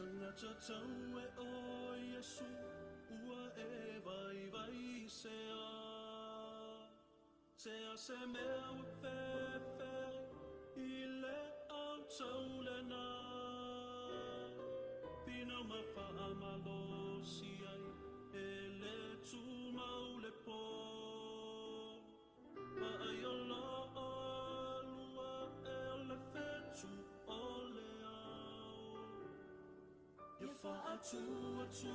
Tagata tau e o Iesu ua e vaivai sea. Sea se mea ua fefe i le au tau lena. Finau ma faamalosi ai e le tumau le po. Vaai o lo olua e o le fetu o le ao. Ia faatuatua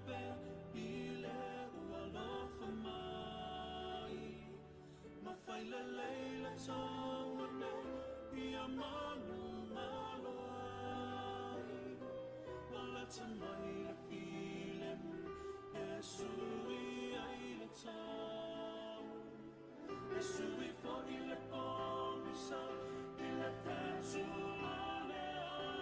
pea i le ua alofa mai. Ma fai lelei le taua nei ia manumalo ai. Ua lata mai le filemu e sui ai le tau. E sui foi le pogisa i le fetu o le ao.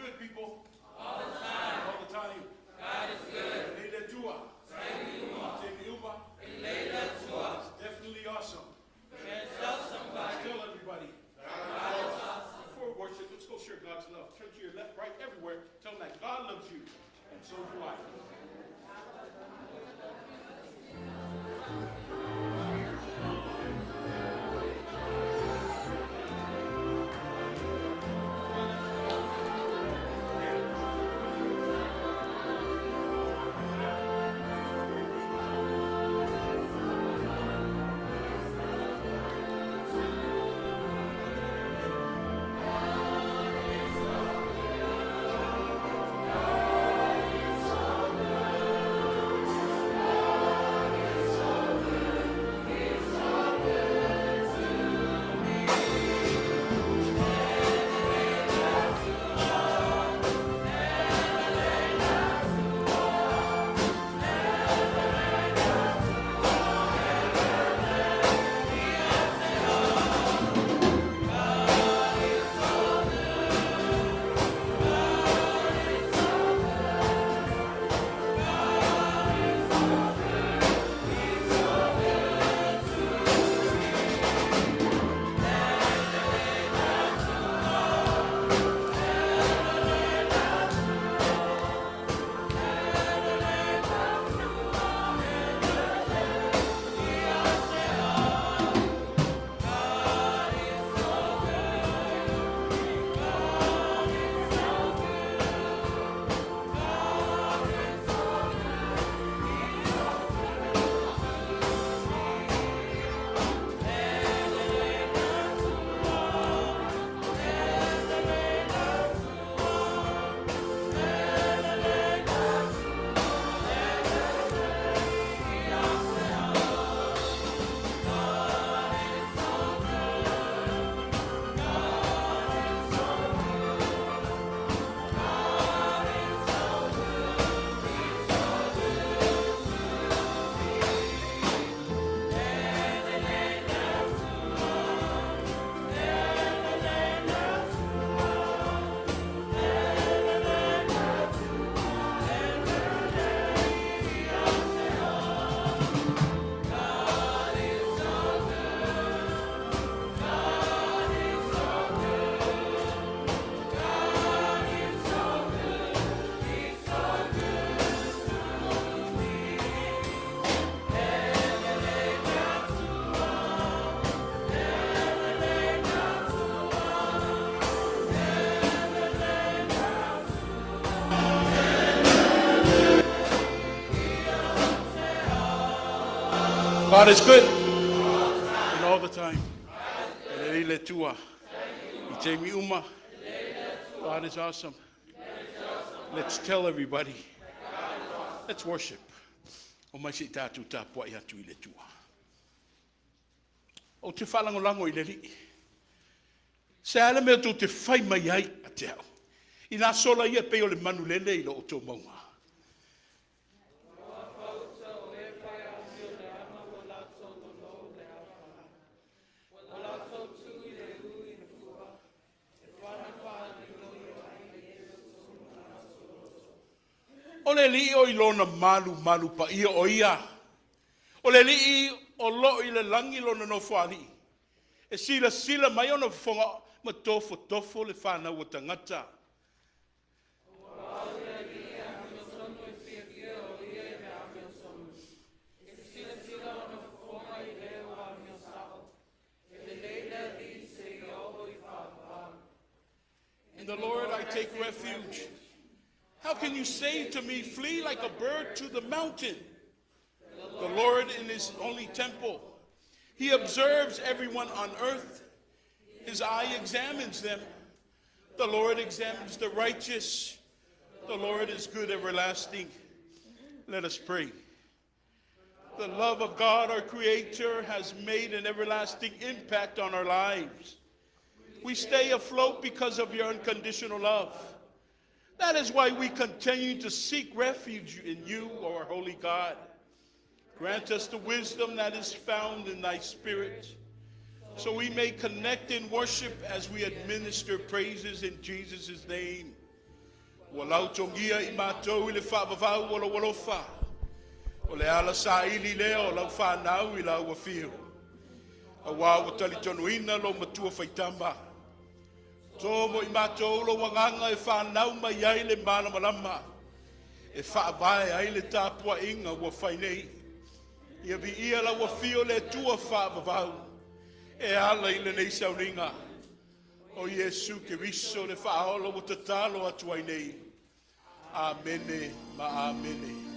good, people. All the time. All the time. God is good. E lelei le Atua. Taimi uma. E lelei le Atua. It's definitely awesome. Tell somebody. Tell everybody. God is awesome. Before we worship, let's go share God's love. Turn to your left, right, everywhere. Tell them that God loves you, and so do I. God is good. And all the time. E lelei le Atua. I taimi uma. God is awesome. Let's tell everybody. Let's worship. Omai se i tatou tapuai atu i le Atua. Ou te faalagolago i le Alii. Se a le mea tou te fai mai ai ia te au, ina sola ia e pei o le manulele i lo outou mauga? O le Alii o i lona malumalu paia o ia. O le Alii o loo i le lagi lona nofoalii. E silasila mai ona fofoga ma tofotofo le fanau a tagata. In the Lord I take refuge. How can you say to me, Flee like a bird to the mountain? The Lord in his holy temple. He observes everyone on earth. His eye examines them. The Lord examines the righteous. The Lord is good everlasting. Let us pray. The love of God, our Creator, has made an everlasting impact on our lives. We stay afloat because of your unconditional love. That is why we continue to seek refuge in you, our holy God. Grant us the wisdom that is found in thy Spirit, so we may connect in worship as we administer praises in Jesus' name. Ua lautogia i matou i le faavavau o lou alofa, o le ala saili lea o lau fanau i lau afio, aua ua talitonuina lou matua faitama. To mo i matou lou agaga e fanau mai ai le malamalama e faavae ai le tapuaiga ua fai nei. Ia viia lau afio le Atua faavavau e ala i lenei sauniga. O Iesu Keriso le Faaola ua tatalo atu ai nei. Amene ma amene.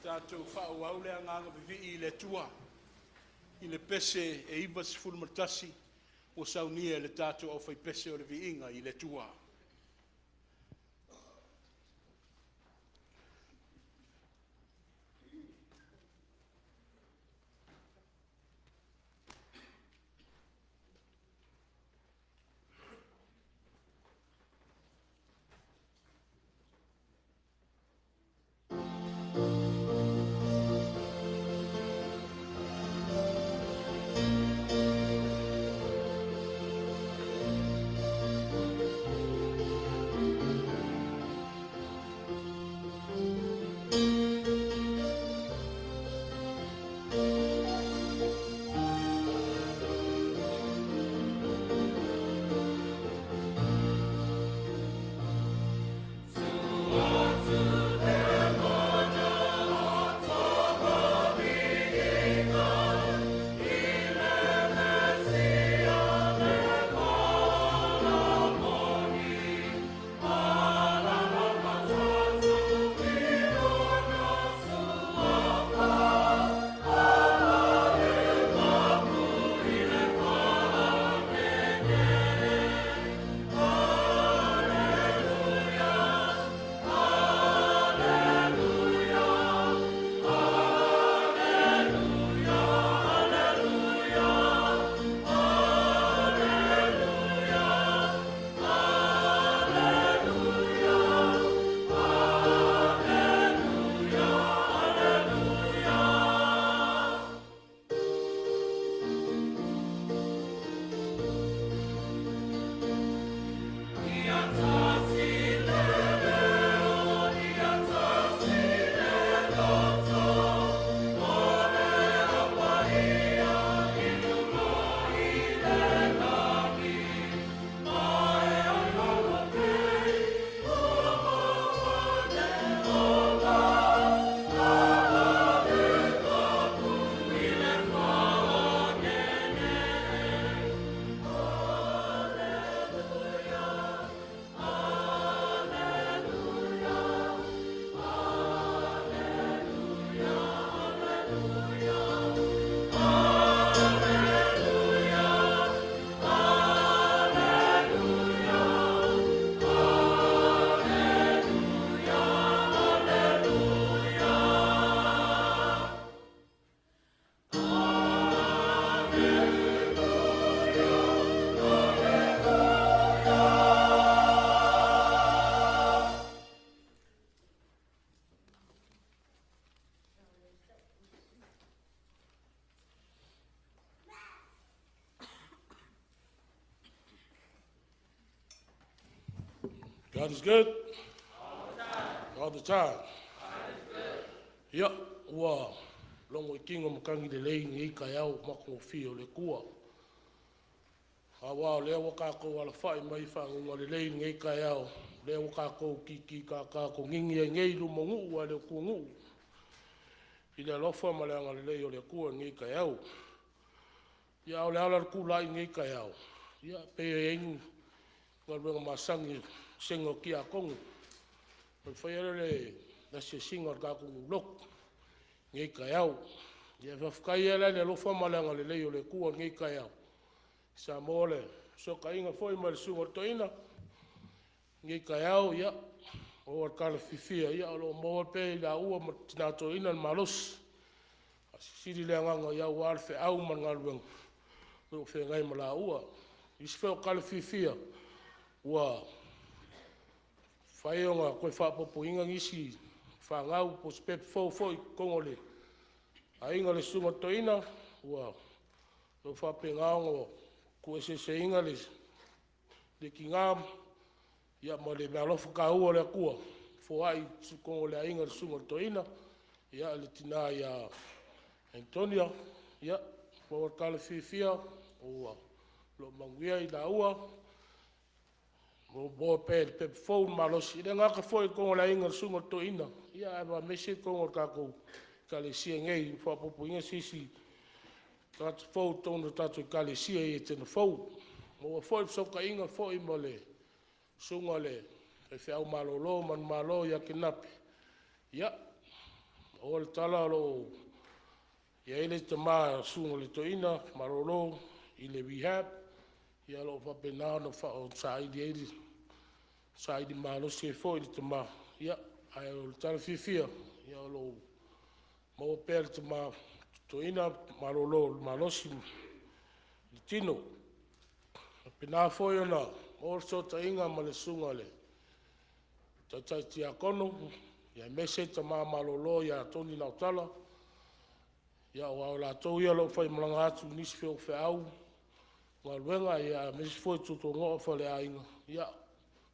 Tatou faaauau le agaga vivii i le Atua i le pese e 91 ua saunia e le tatou aufaipese o le Viiga i le Atua. God is good. All the time. Ia, ua logo i tino matagi lelei lenei taeao matagofie o le Atua. Aua o lea ua tatou alafai mai i faguga lelei i lenei taeao, o lea ua tatou kikikaka togigi ai nei i luma o nuu ae le o tua o nuu i le alofa ma le agalelei o le Atua i lenei taeao. Ia, a o le ala o le tulai i lenei taeao, ia pei e i ai ni galuega masani i le vasega o Tiakono, ona faia lea o le asiasiga o le tatou lotu i lenei taeao. Ia faafetai lava la i le alofa ma le agalelei o le Atua i lenei taeao sa maua le fesootaiga foi ma le susuga i le toeaina i lenei taeao. Ia, maua le tala fiafia o lo o maua pea e i laua ma le tina toeaina le malosi. E faasilisili le agaga aua le feau ma le galuega o lo o feagai ma laua. O nisi foi o tala fiafia ua mafai ona toe faaopoopoina nisi fanau po o se pepe fou foi i totonu o le aiga o le susuga i le toeaina, ua faapena ona tuueseeseina le tina ma le meaalofa taua a le Atua ua foai i totonu o le aiga i le susuga i le toeaina, le tina ia Antonia. Ia, maua le tala fiafia o lo o manuia i laua, o lo o maua pea e le pepe fou le malosi. E le gata foi i totonu o le aiga i le susuga i le toeaina, ae aemaise totonu o le tatou Ekalesia nei ua faaopoopoina se isi tagata fou i totonu o le tatou Ekalesia i Etena Fou. Ua maua foi le fesootaiga foi ma le susuga i le faifeau malolo manumalo ia Kenape, ia, maua le tala o lo o i ai le tama o le susuga i le toeaina malolo i le rehab, o lo o faapena ona saili malosi ai foi le tama. Ae o le tala fiafia, o lo o maua pea e le tama toeaina malolo le malosi i le tino. E faapena foi ona maua le fesootaiga ma le susuga i le taitai tiakono aemaise tama malolo ia Tony Lautala, aua o latou ia o lo o faimalaga atu i nisi foi o feau ma galuega, aemaise foi o tuatuano'a faaleaiga. Ia,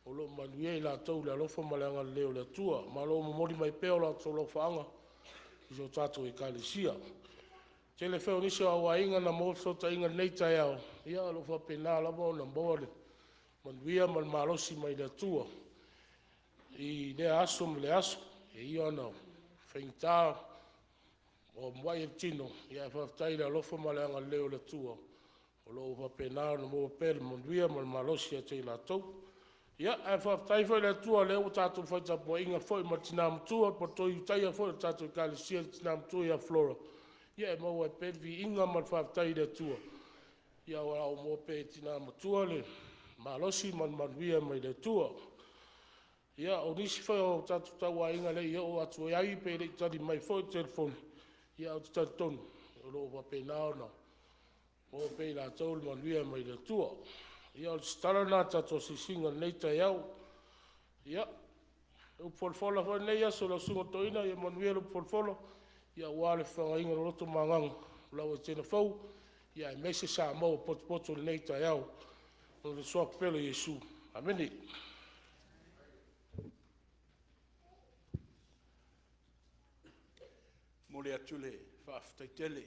o lo o manuia i latou i le alofa ma le agalelei o le Atua, ma o lo o momoli mai pea o latou alofaaga i si o tatou Ekalesia. O le tele foi o nisi o au aiga na maua le fesootaiga i lenei taeao, ia o lo o faapena lava ona maua le manuia ma le malosi mai le Atua i lea aso ma lea aso. E ui lava ina faigata ua mua'i le tino, ae faafetai i le alofa ma le agalelei o le Atua o lo o faapena ona maua pea le manuia ma le malosi ia te i latou. Ia, ae faafetai foi i le Atua o lea ua tatou fai tapuaiga foi ma le tina matua po o le toe Ulutaia foi o le tatou Ekalesia le tina matua ia Flora, ia e maua ai pea le viiga ma le faafetai i le Atua o lo o maua pea e le tina matua le malosi ma le manuia mai le Atua. Ia, o nisi foi o tatou tauaiga e le i oo atu i ai pe le i tali mai foi le telefoni, ae ou te talitonu o lo o faapena ona maua pea e i latou le manuia mai le Atua. Ia o se tala lena i le tatou asiasiga i lenei taeao. Ia, o le upu folafola foi i lenei aso lau susuga i le toeaina, ia manuia le upu folafola aua le fefaagaiga loloto ma agaga o lau Etena fou aemaise Samoa ua potopoto i lenei taeao ona o le Suafa pele o Iesu. Amene. E momoli atu le faafetai tele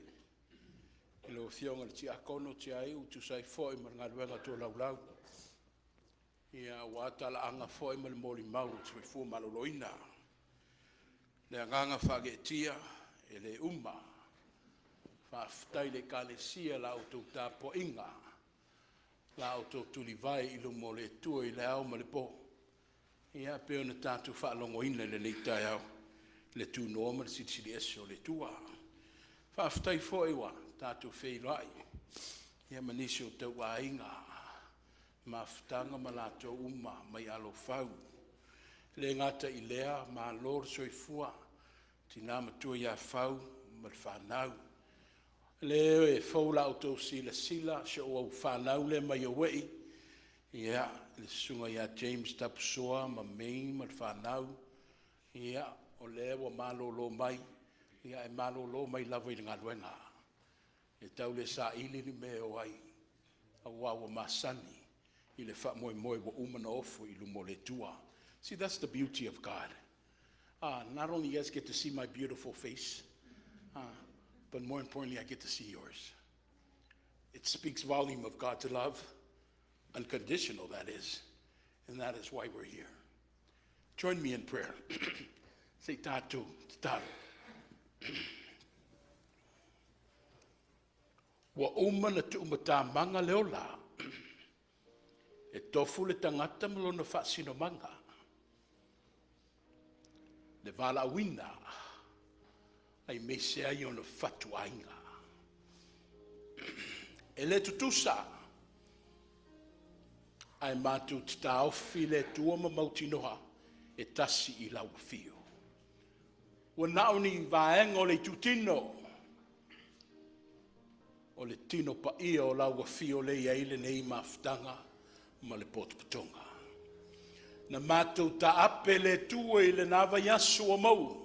i lau Afioga i le Tiakono Tiaiu e tusa ai foi ma le galuega tolaulau aua talaaga foi ma le molimau o le soifua maloloina. O le agaga faagaeetia, e le uma. Faafetai i le Ekalesia i la outou tapuaiga, la outou tulivae i luma o le Atua i le ao ma le po, e pei ona tatou faalogoina i lenei taeao le tunoa ma le Silisili Ese o le Atua. Faafetai foi ua tatou feiloai ma nisi o tauaiga i mafutaga ma latou uma mai Alofau. E le gata i lea, malo le soifua i le tina matua ia Fau ma le fanau. O le e fou la outou silasila, si ou au fanau lea mai Auei, le susuga ia James Tapusoa ma May ma le fanau, o lea ua malolo mai, ae malolo mai lava i le galuega. E tau le saili ni mea e o ai aua ua masani i le faamoemoe ua uma ona ofo i luma o le Atua. See, that's the beauty of God. Not only you guys get to see my beautiful face, but more importantly, I get to see yours. It speaks volume of God's love. Unconditional, that is. And that is why we're here. Join me in prayer. Se i tatou tatalo. Ua uma ona tuumatamaga le ola, e tofu le tagata ma lona faasinomaga, le valaauina aemaise ai ona fatuaiga. E le tutusa, ae matou te taofi le Atua ma mautinoa e tasi i lau afio. Ua na o ni vaega o le itutino o le tino paia o lau afio lea e i ai lenei mafutaga ma le potopotoga. Na matou taape le Atua i lena vaiaso ua maua,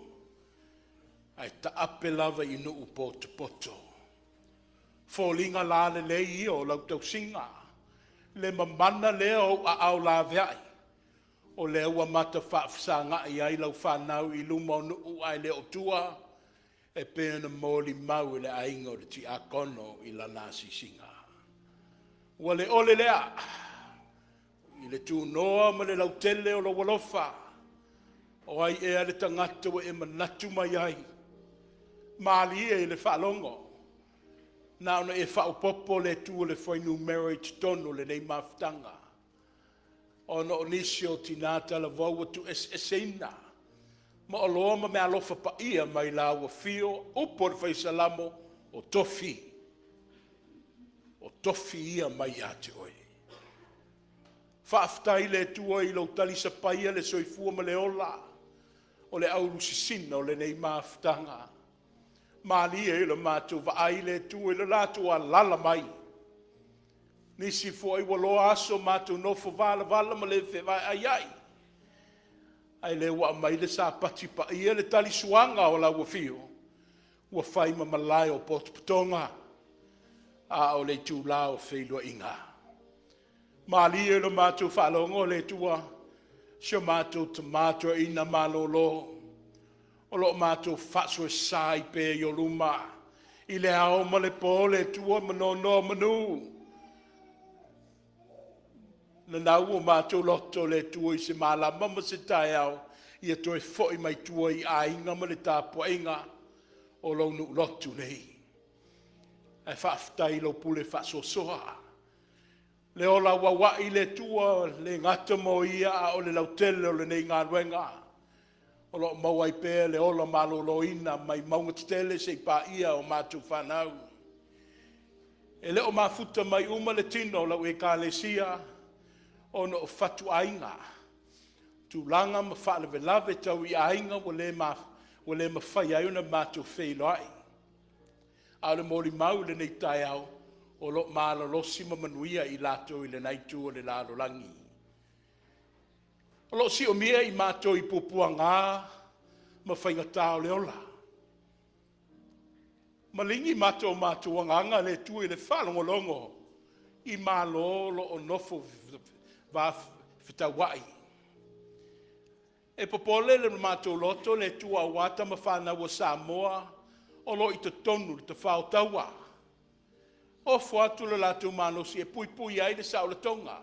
ae taape lava i nuu potopoto. Foliga la lelei ia o lau tausiga, le mamana lea o ou aao laveai, o lea ua mata faafesagai ai lau fanau i luma o nuu ae le o tua, e pei ona molimau e le aiga o le tiakono i lana asiasiga. Ua le ole lea i le tunoa ma le lautele o lou alofa. O ai ea le tagata ua e manatu mai ai? Malie i le faalogo, na ona e faaopoopo le Atua i le fuainumera i totonu o lenei mafutaga, ona o nisi o tina talavou ua tuueseeseina ma oloa ma meaalofa paia mai lau afio, upu o le Fai Salamo, o tofi, o tofi ia mai ia te Oe. Faafetai i le Atua i lou talisapaia le soifua ma le ola o le aulusi o lenei mafutaga. Malie i le matou vaai le Atua i le latou alaala mai, nisi foi ua loa aso o matou nofo valavala ma le fevaeaiai, ae o lea ua aumai le Sapati paia, le talisuaga o lau afio ua fai ma malae o potopotoga, a o le itula o feiloaiga. Malie i le matou faalogo le Atua, si o matou tama toeaina malolo o lo o matou faasoesa ai pea i ou luma i le ao ma le po le Atua ma nonomanu. Nanau o matou loto le Atua i se malama ma se taeao ia toe foi mai tua i aiga ma le tapuaiga o lou nuu lotu nei. Ae faafetai i lou pule faasoasoa, le ola auauai le Atua e le gata mo ia a o le lautele o lenei galuega o lo o maua ai pea le ola maloloina mai mauga tetele seia paia a matou fanau. E le o mafuta mai uma le tino o lau Ekalesia ona o fatuaiga, tulaga ma faalavelave tau i aiga ua le mafai ai ona matou feiloai. A o le molimau i lenei taeao, o lo o malolosi ma manuia i latou i lena itu o le lalolagi. O lo o siomia i matou i puapuaga ma faigata o le ola. Maligi matou agaga le Atua i le faalogologo i Malo o lo o nonofo va fefaatauai. E popole le matou loto le Atua aua tama fanau a Samoa o lo o i totonu i le tafao taua, ofo atu lo latou malosi e puipui ai le saolotoga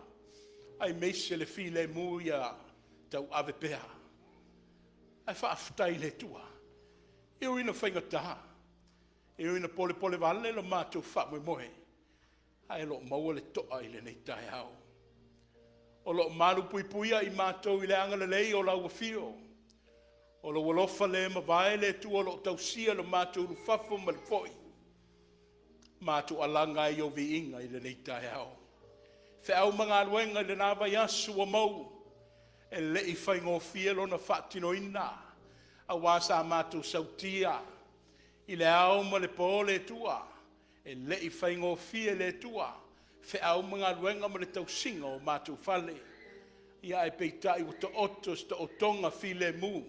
aemaise le filemu ia tauave pea. Ae faafetai i le Atua, e ui ina faigata, e ui ina polepole vale lo matou faamoemoe, ae o lo o maua le to'a i lenei taeao. O lo o malupuipuia i matou i le agalelei o lau afio, o lou alofa le mavae le Atua o lo o tausia lo matou ulufafo ma le foi, matou alaga ai i ou viiga i lenei taeao. Feau ma galuega i lena vaiaso ua maua, e le i faigofie lona faatinoina, aua sa matou sautia i le ao ma le po le Atua, e le i faigofie le Atua feau ma galuega ma le tausiga o matou fale, ae peitai ua taoto i se taotoga filemu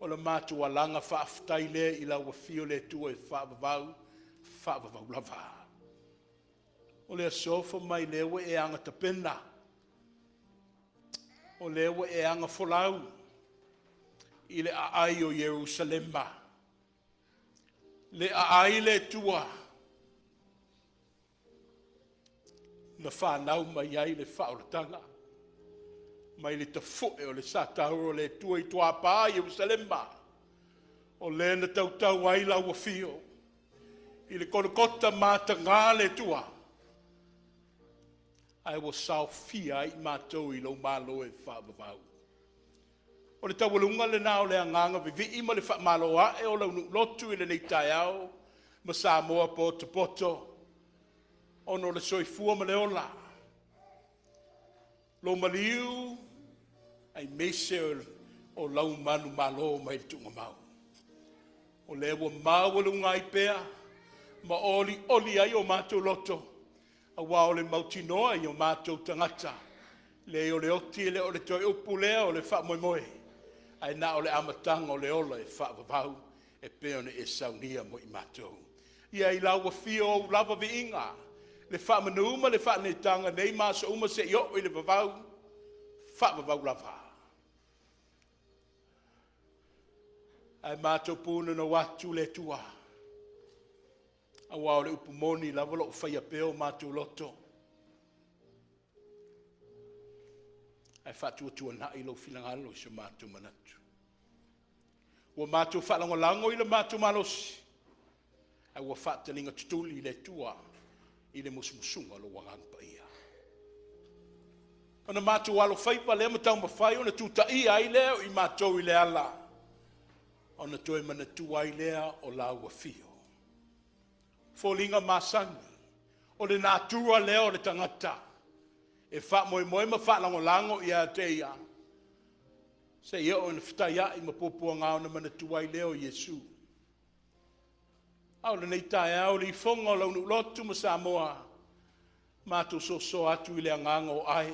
o le matou alaga faafetai lea i lau afio le Atua e faavavau, faavavau lava. O le aso fai mai lea ua e agatapena, o lea ua e agafolau i le aai o Ierusalema, le aai le Atua. Na fanau mai ai le faaolataga mai le tafoe o le sa taua o le Atua i tuapa i Ierusalema, o lea na tautau ai lau afio i le Kolokota mataga a le Atua, ae ua saofia ai i matou i lou malo e faavavau. O le taualuga lena o le agaga vivii ma le faamalo ae o lau nuu lotu i lenei taeao ma Samoa potopoto ona o le soifua ma le ola, lou maliu aemaise o lau manumalo mai le tuugamau. O lea ua maualuga ai pea ma olioli ai o matou loto, aua o le mautinoa i o matou tagata, leai o le oti e le o le toe upu lea o le faamoemoe, ae na o le amataga o le ola e faavavau e pei ona e saunia mo i matou. Ia i lau afio ou lava viiga, le faamanu ma le faaneetaga nei ma aso uma seia oo i le vavau, faavavau lava. Ae matou punonou atu le Atua, aua o le upu moni lava o lo o faia pea o matou loto, ae faatuatuanai lou finagalo i so matou manatu. Ua matou faalagolago i le matou malosi, ae ua faataliga tutuli le Atua i le musumusuga o lou Agaga Paia. Ona matou alofaiva lea ma taumafai ona tutaia ai lea o i matou i le ala, ona toe manatua ai lea o lau afio. O foliga masani, o le natura lea o le tagata e faamoemoe ma faalagolago ia te ia, seia oo ina fetaiai ma puapuaga ona manatua ai lea o Iesu. A o lenei taeao i le ifoga o lau nuu lotu ma Samoa, matou sosoa atu i le agaga o ai,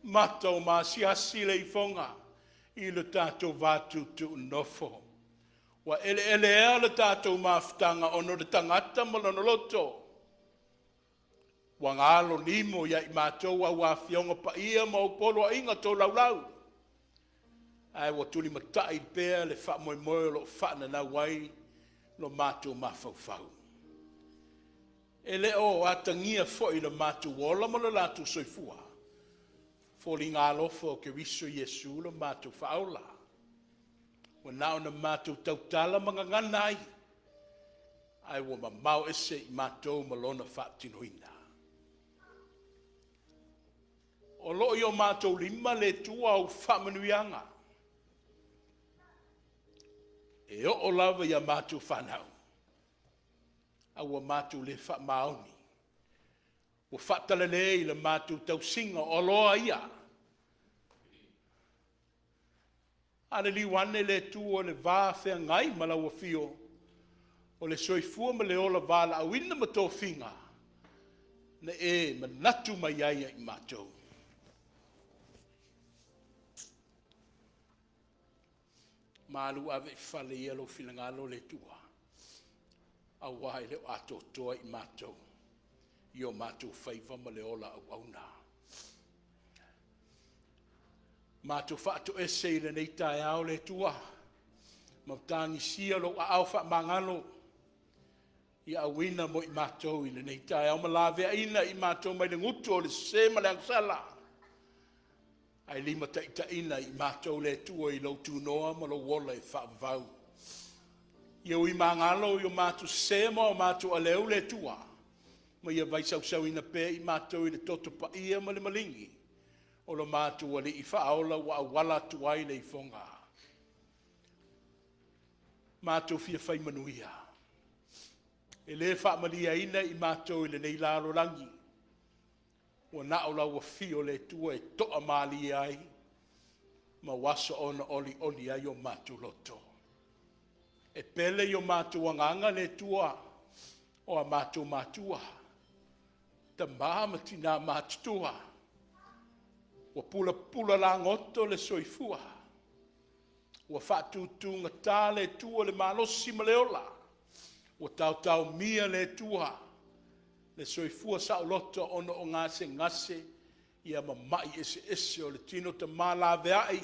mata o maasiasi le ifoga i le tatou va tuutuunofo. Ua eleele ea le tatou mafutaga ona o le tagata ma lona loto, ua galo nimo ia i matou au afioga paia ma au poloaiga tolaulau, ae ua tulimatai pea le faamoemoe o lo o faananau ai lo matou mafaufau. E le o atagia foi i lo matou ola ma lo latou soifua foliga alofa o Keriso Iesu lo matou Faaola. Ua na ona matou tautala ma gagana ai, ae ua mamao ese i matou ma lona faatinoina. O lo o i o matou lima le Atua au faamanuiaga e oo lava i a matou fanau, a ua matou le faamaoni, ua faatalale i le matou tausiga o oloa ia. A liliu ane le Atua i le va feagai ma lau Afio o le soifua ma le ola valaauina ma tofiga, na e manatu mai ai ia i matou. Malu ave i fale ia lou finagalo le Atua, aua e le o atoatoa i matou i o matou faiva ma le ola auauna. Matou faatoese i lenei taeao le Atua, ma tagisia lou aao faamagalo ia auina mo i matou i lenei taeao ma laveaina i matou mai le gutu o le sese ma le agasala, ae limataitaiina i matou le Atua i lou tunoa ma lou ola e faavavau. Ia ui magalo i o matou sese ma o matou aleu le Atua, ma ia vaisausauina pea i matou i le toto paia ma le maligi o lo matou Alii Faaola ua auala atu ai le ifoga. Matou fia fai manuia, e le faamalieina i matou i lenei lalolagi, ua na o lau afio le Atua e toamalie ai ma ua soona olioli ai o matou loto. E pele i o matou agaga le Atua o a matou matua, tama ma tina matutua, ua pulapula lagoto le soifua, ua faatutugata le Atua le malosi ma le ola, ua taotaomia le Atua le soifua saoloto ona o gasegase ma mai eseese o le tino. Tama laveai,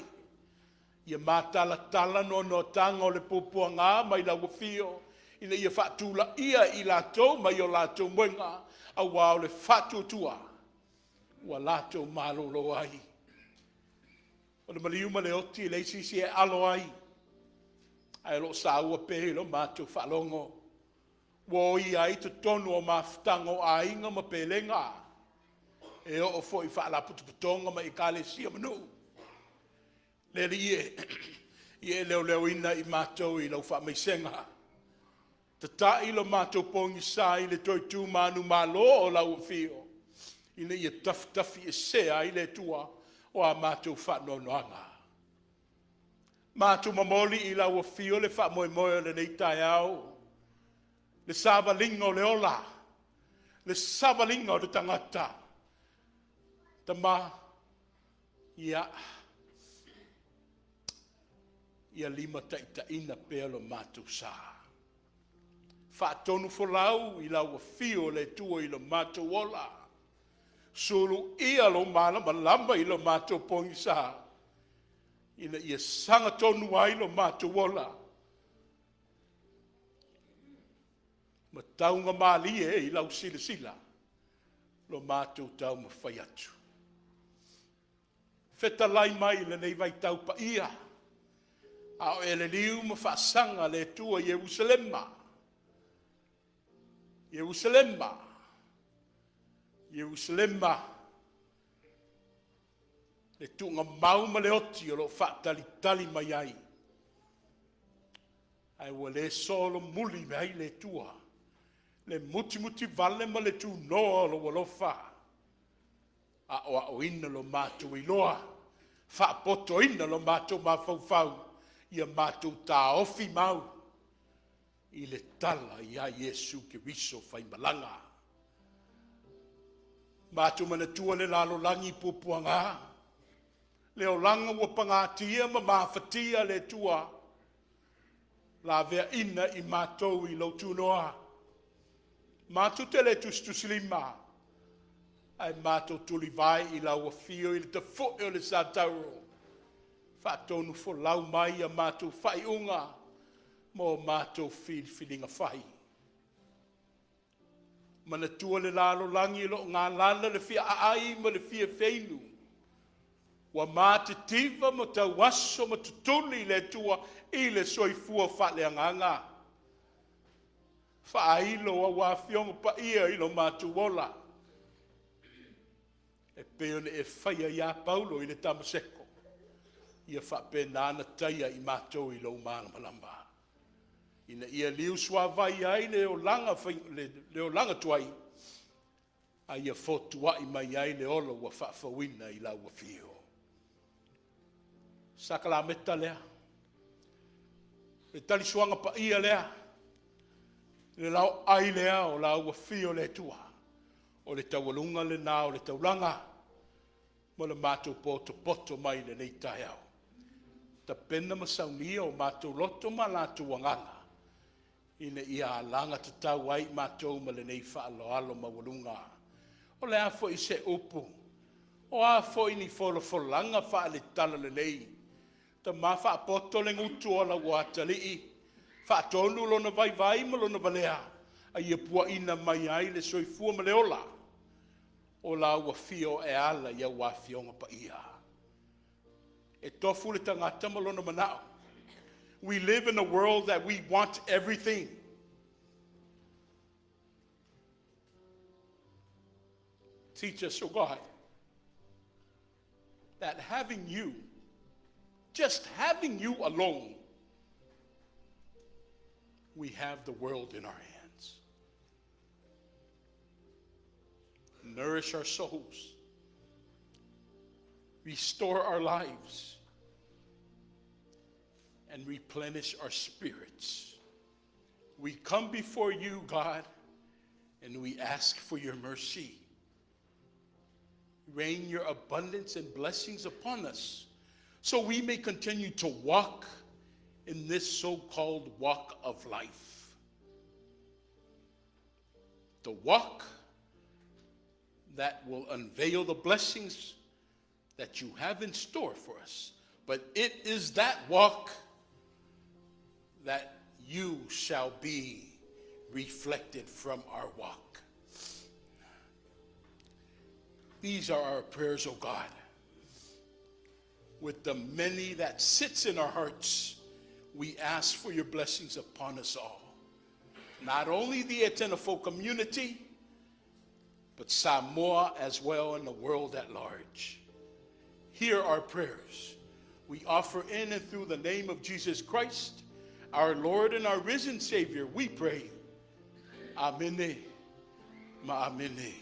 ia matalatala noanoataga o le puapuaga mai lau afio ina ia faatulaia i latou mai o latou moega, aua o le faatuatua Ua latou malolo ai. O le maliu ma le oti e leai se isi e alo ai, ae o lo o saua pea i lo matou faalogo. Ua oia ai totonu o mafutaga o aiga ma pelega, e oo foi i faalapotopotoga ma ekalesia ma nuu. Le Alii e, ia e leoleoina i matou i lau faamaisega. Tata'i lo matou pogisa i le toe tu manumalo o lau Afio, ina ia tafitafiesea ai le Atua o a matou faanoanoaga. Matou momoli i lau Afio le faamoemoe o lenei taeao, le savaliga o le ola, le savaliga o le tagata. Tama, ia, ia limataitaiina pea lo matou sa. Faatonufolau i lau afio le Atua i lo matou ola, suluia lou malamalama i lo matou pogisa, ina ia sagatonu ai lo matou ola ma taugamalie i lau silasila lo matou taumafai atu. Fetalai mai i lenei vaitau paia, a o e liliu ma faasaga le Atua i Ierusalema, Ierusalema, Ierusalema, le tuugamau ma le oti o lo o faatalitali mai ai, ae ua le solomuli i ai le Atua le mutimutivale ma le tunoa o lou alofa, aoaoina lo matou iloa, faapotoina lo matou mafaufau, ia matou taofi mau i le tala ia Iesu Keriso faimalaga. Matou manatua le lalolagi i puapuaga, le olaga ua pagatia ma mafatia le Atua, laveaina i matou i lou tunoa. Matou te le tusitusilima, ae matou tulivae i lau afio i le tafoe o le Satauro, faatonufolau mai a matou faaiuga mo matou filifiliga fai. Manatua le lalolagi o lo o galala le fia aai ma le fia feinu, ua matitiva ma tauaso ma tutuli le Atua i le soifua faaleagaga. Faailo au Afioga Paia i lo matou ola, e pei ona e faia ia Paulo i le Tamaseko, ia faapena ona taia i matou i lou malamalama, ina ia liusuavai ai le olaga, le olaga tuai, a ia fotuai mai ai le ola ua faafouina i lau afio. Sakalameta lea, le talisuaga paia lea, le laoai lea o lau Afio le Atua, o le taualuga lena o le taulaga ma le matou potopoto mai i lenei taeao. Tapena ma saunia o matou loto ma latou agaga ina ia alagatatau ai i matou ma lenei faaaloalo maualuga. O le a foi se upu, o a foi ni folafolaga faale-Talalelei, Tama faapoto le gutu o lau atalii, faatonu lona vaivai ma lona valea, a ia puaina mai ai le soifua ma le ola o lau Afio e ala i au Afioga Paia. E tofu le tagata ma lona manao. We live in a world that we want everything. Teach us, O God, that having you, just having you alone, we have the world in our hands. Nourish our souls, restore our lives, and replenish our spirits. We come before you, God, and we ask for your mercy. Rain your abundance and blessings upon us so we may continue to walk in this so called walk of life. The walk that will unveil the blessings that you have in store for us. But it is that walk that you shall be reflected from our walk. These are our prayers, O God. With the many that sits in our hearts, we ask for your blessings upon us all. Not only the Etena community, but Samoa as well and the world at large. Hear our prayers. We offer in and through the name of Jesus Christ, our Lord and our risen Savior, we pray. Amene. Ma amene.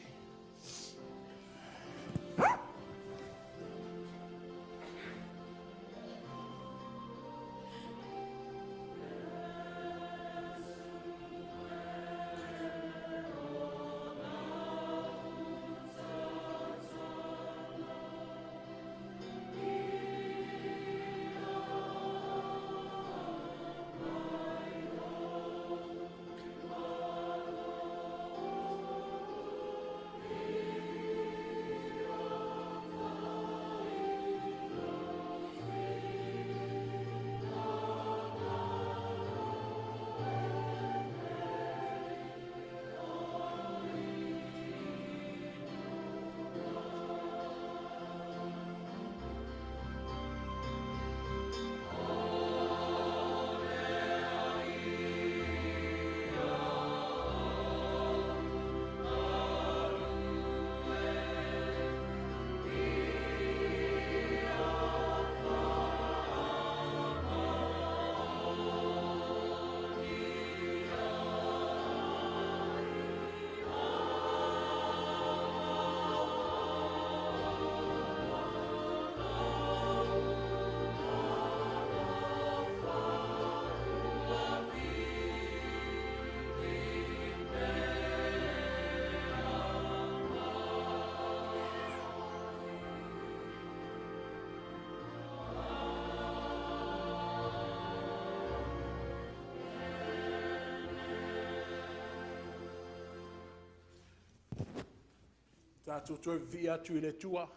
Tatou toe vivii atu i le Atua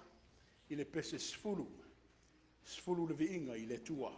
i le pese 10, 10 le viiga i le Atua.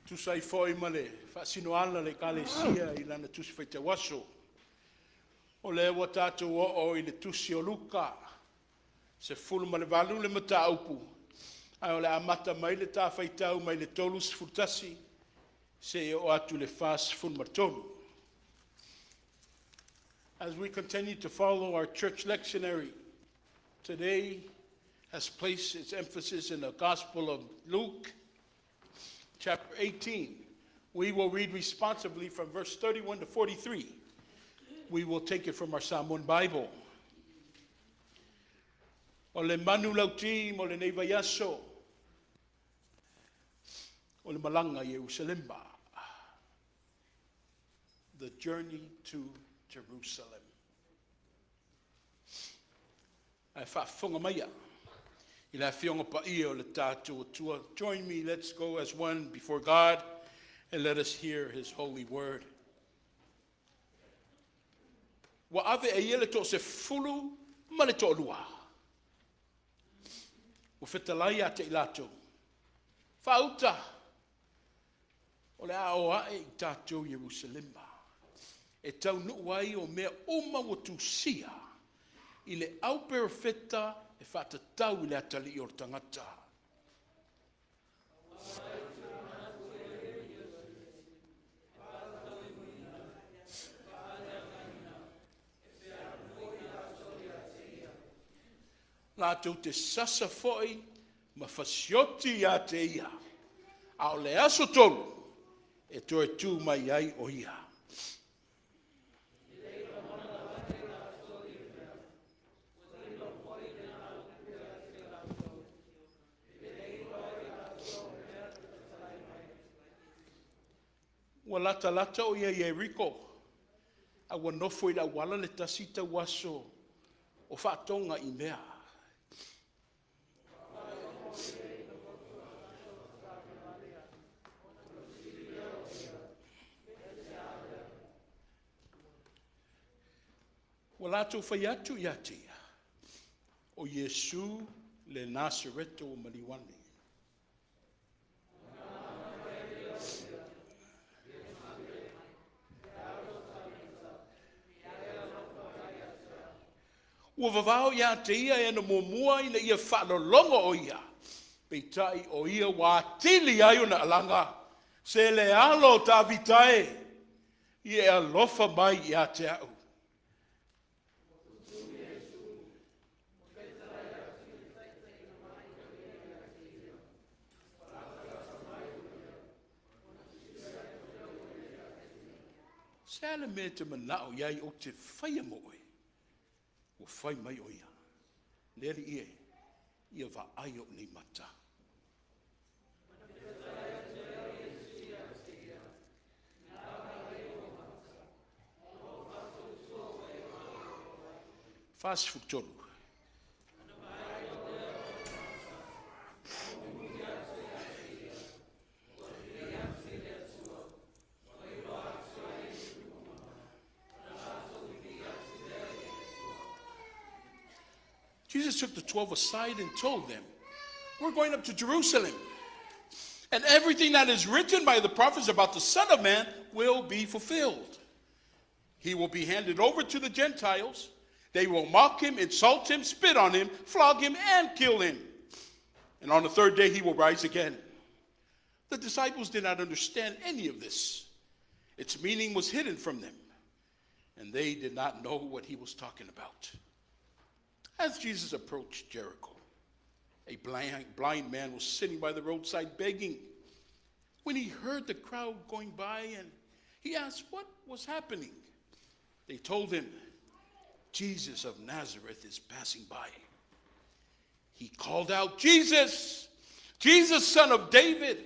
Tusa ai foi ma le faasinoala a le Ekalesia i lana Tusi Faitau Aso, o lea ua tatou oo i le Tusi o Luka, 18 le mataupu, ae o le a amata mai le ta faitau mai le 31 seia oo atu i le 43. As we continue to follow our church lectionary, today has placed its emphasis in the Gospel of Luke, chapter 18. We will read responsively from verse 31 to 43. We will take it from our Samoan Bible. O le manulauti mo lenei vaiaso, o le malaga i Ierusalema. The journey to Jerusalem. Ae faafofoga maia i le Afioga Paia o le tatou Atua. Join me, let's go as one before God and let us hear His holy word. Ua ave e ia le toasefulu ma le toalua. Ua fetalai ia te i latou, faauta, o le a o ae i tatou Ierusalema, e taunuu ai o mea uma ua tusia i le au perofeta e faatatau i le Atalii o le tagata. Latou te sasa foi ma fasioti ia te ia, a o le aso tolu e toe tu mai ai o ia. Ua latalata o ia Ieriko, a ua nofo i le auala le tasi tauaso o faatoga i mea. Ua latou fai atu ia te ia, o Iesu le Nasareto ua maliu ane. Ua vavao ia te ia e ana muamua ina ia faalologo o ia, peitai o ia ua atili ai ona alaga, Se le alo o Tavita e, ia e alofa mai ia te a'u. Se a le mea e te manao i ai ou te faia mo oe? Ua fai mai o ia, Le Alii e, ia vaai ou nei mata. 43. Jesus took the 12 aside and told them, We're going up to Jerusalem, and everything that is written by the prophets about the Son of Man will be fulfilled. He will be handed over to the Gentiles. They will mock him, insult him, spit on him, flog him, and kill him. And on the third day, he will rise again. The disciples did not understand any of this. Its meaning was hidden from them, and they did not know what he was talking about. As Jesus approached Jericho, a blind man was sitting by the roadside begging. When he heard the crowd going by, and he asked what was happening, they told him, Jesus of Nazareth is passing by. He called out, Jesus, Jesus, son of David,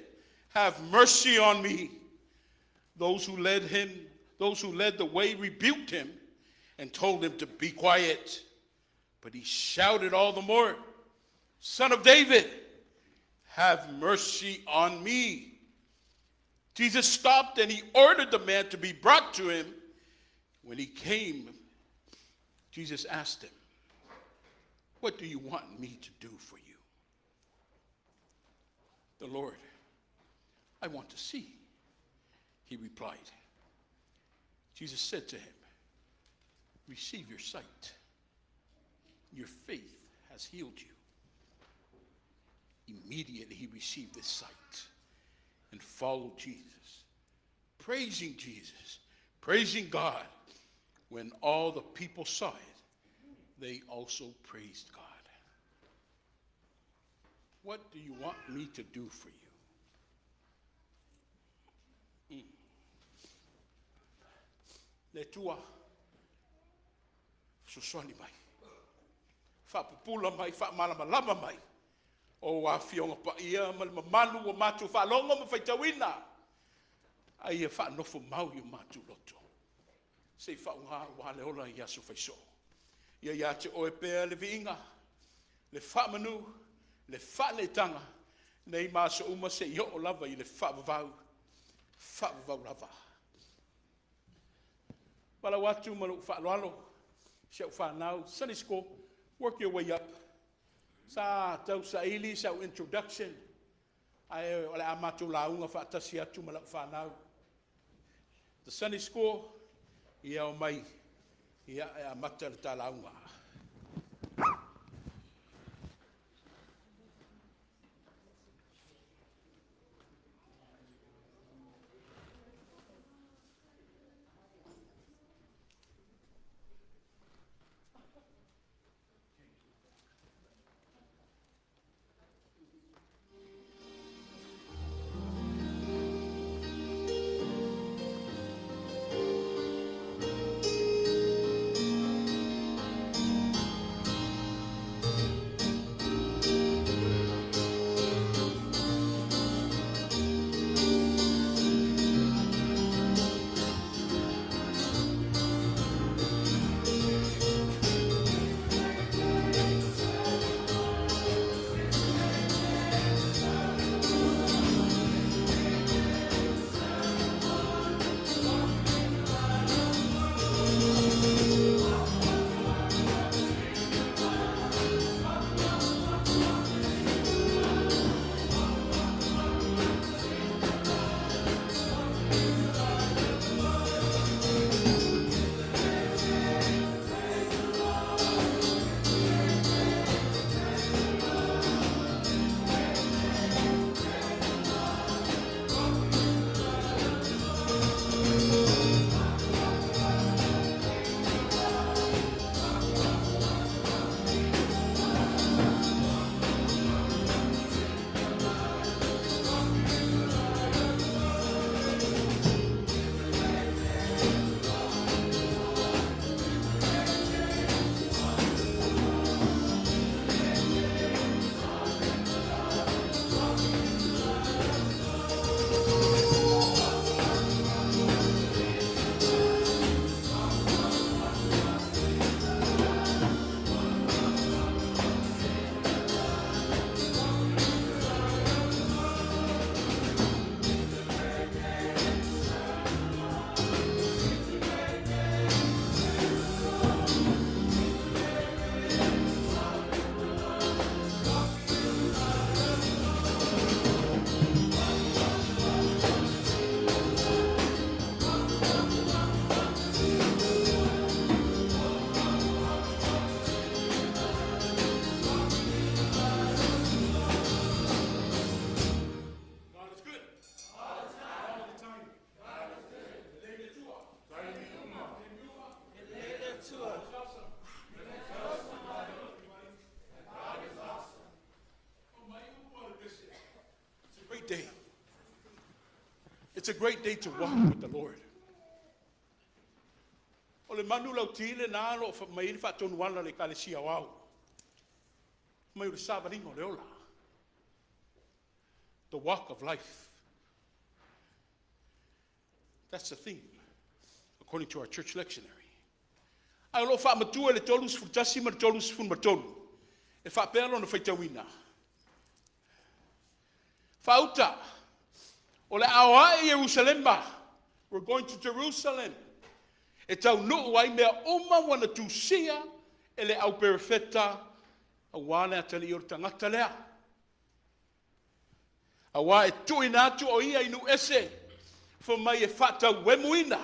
have mercy on me. Those who led him, those who led the way rebuked him and told him to be quiet. But he shouted all the more, Son of David, have mercy on me. Jesus stopped and he ordered the man to be brought to him. When he came, Jesus asked him, What do you want me to do for you? The Lord, I want to see, he replied. Jesus said to him, Receive your sight. Your faith has healed you. Immediately he received his sight and followed Jesus, praising Jesus, praising God. When all the people saw it, they also praised God. What do you want me to do for you? Le Atua, fesoasoani mai, faapupula mai, faamalamalama mai ou Afioga Paia ma le mamalu ua matou faalogo ma faitauina, a ia faanofomau i o matou loto, se i faaaoga aua le ola i aso fai soo. Ia ia te Oe pea le viiga, le faamanu, le faaneetaga, nei ma aso uma seia oo lava i le faavavau, faavavau lava. E valaau atu ma lou faaaloalo i si au fanau Sunday School, work your way up. Sa tausaili sau introduction, ae o le a matou lauga faatasi atu ma lau fanau. The Sunday School, ia omai e amata le ta lauga. God is good. All the time. All the time. God is good. Lelei le Atua. Taimi uma. Lelei le Atua. God is awesome. God is awesome. It's a great day. It's a great day to walk with the Lord. O le manu lauti lenā o lo o aumai ai le faatonuala a le Ekalesia Aoao, fai mai o le savaliga o le ola. The walk of life. That's the theme, according to our church lectionary. Ae o lo o faamatua i le 31 ma le 33, e faapea lona faitauina, Faauta, o le a o ae i Ierusalema, we're going to Jerusalem, e taunuu ai mea uma ua na tusia e le au perofeta aua le atalii o le tagata lea. Auā e tuuina atu o ia i nuu ese, fai mai e faatauemuina,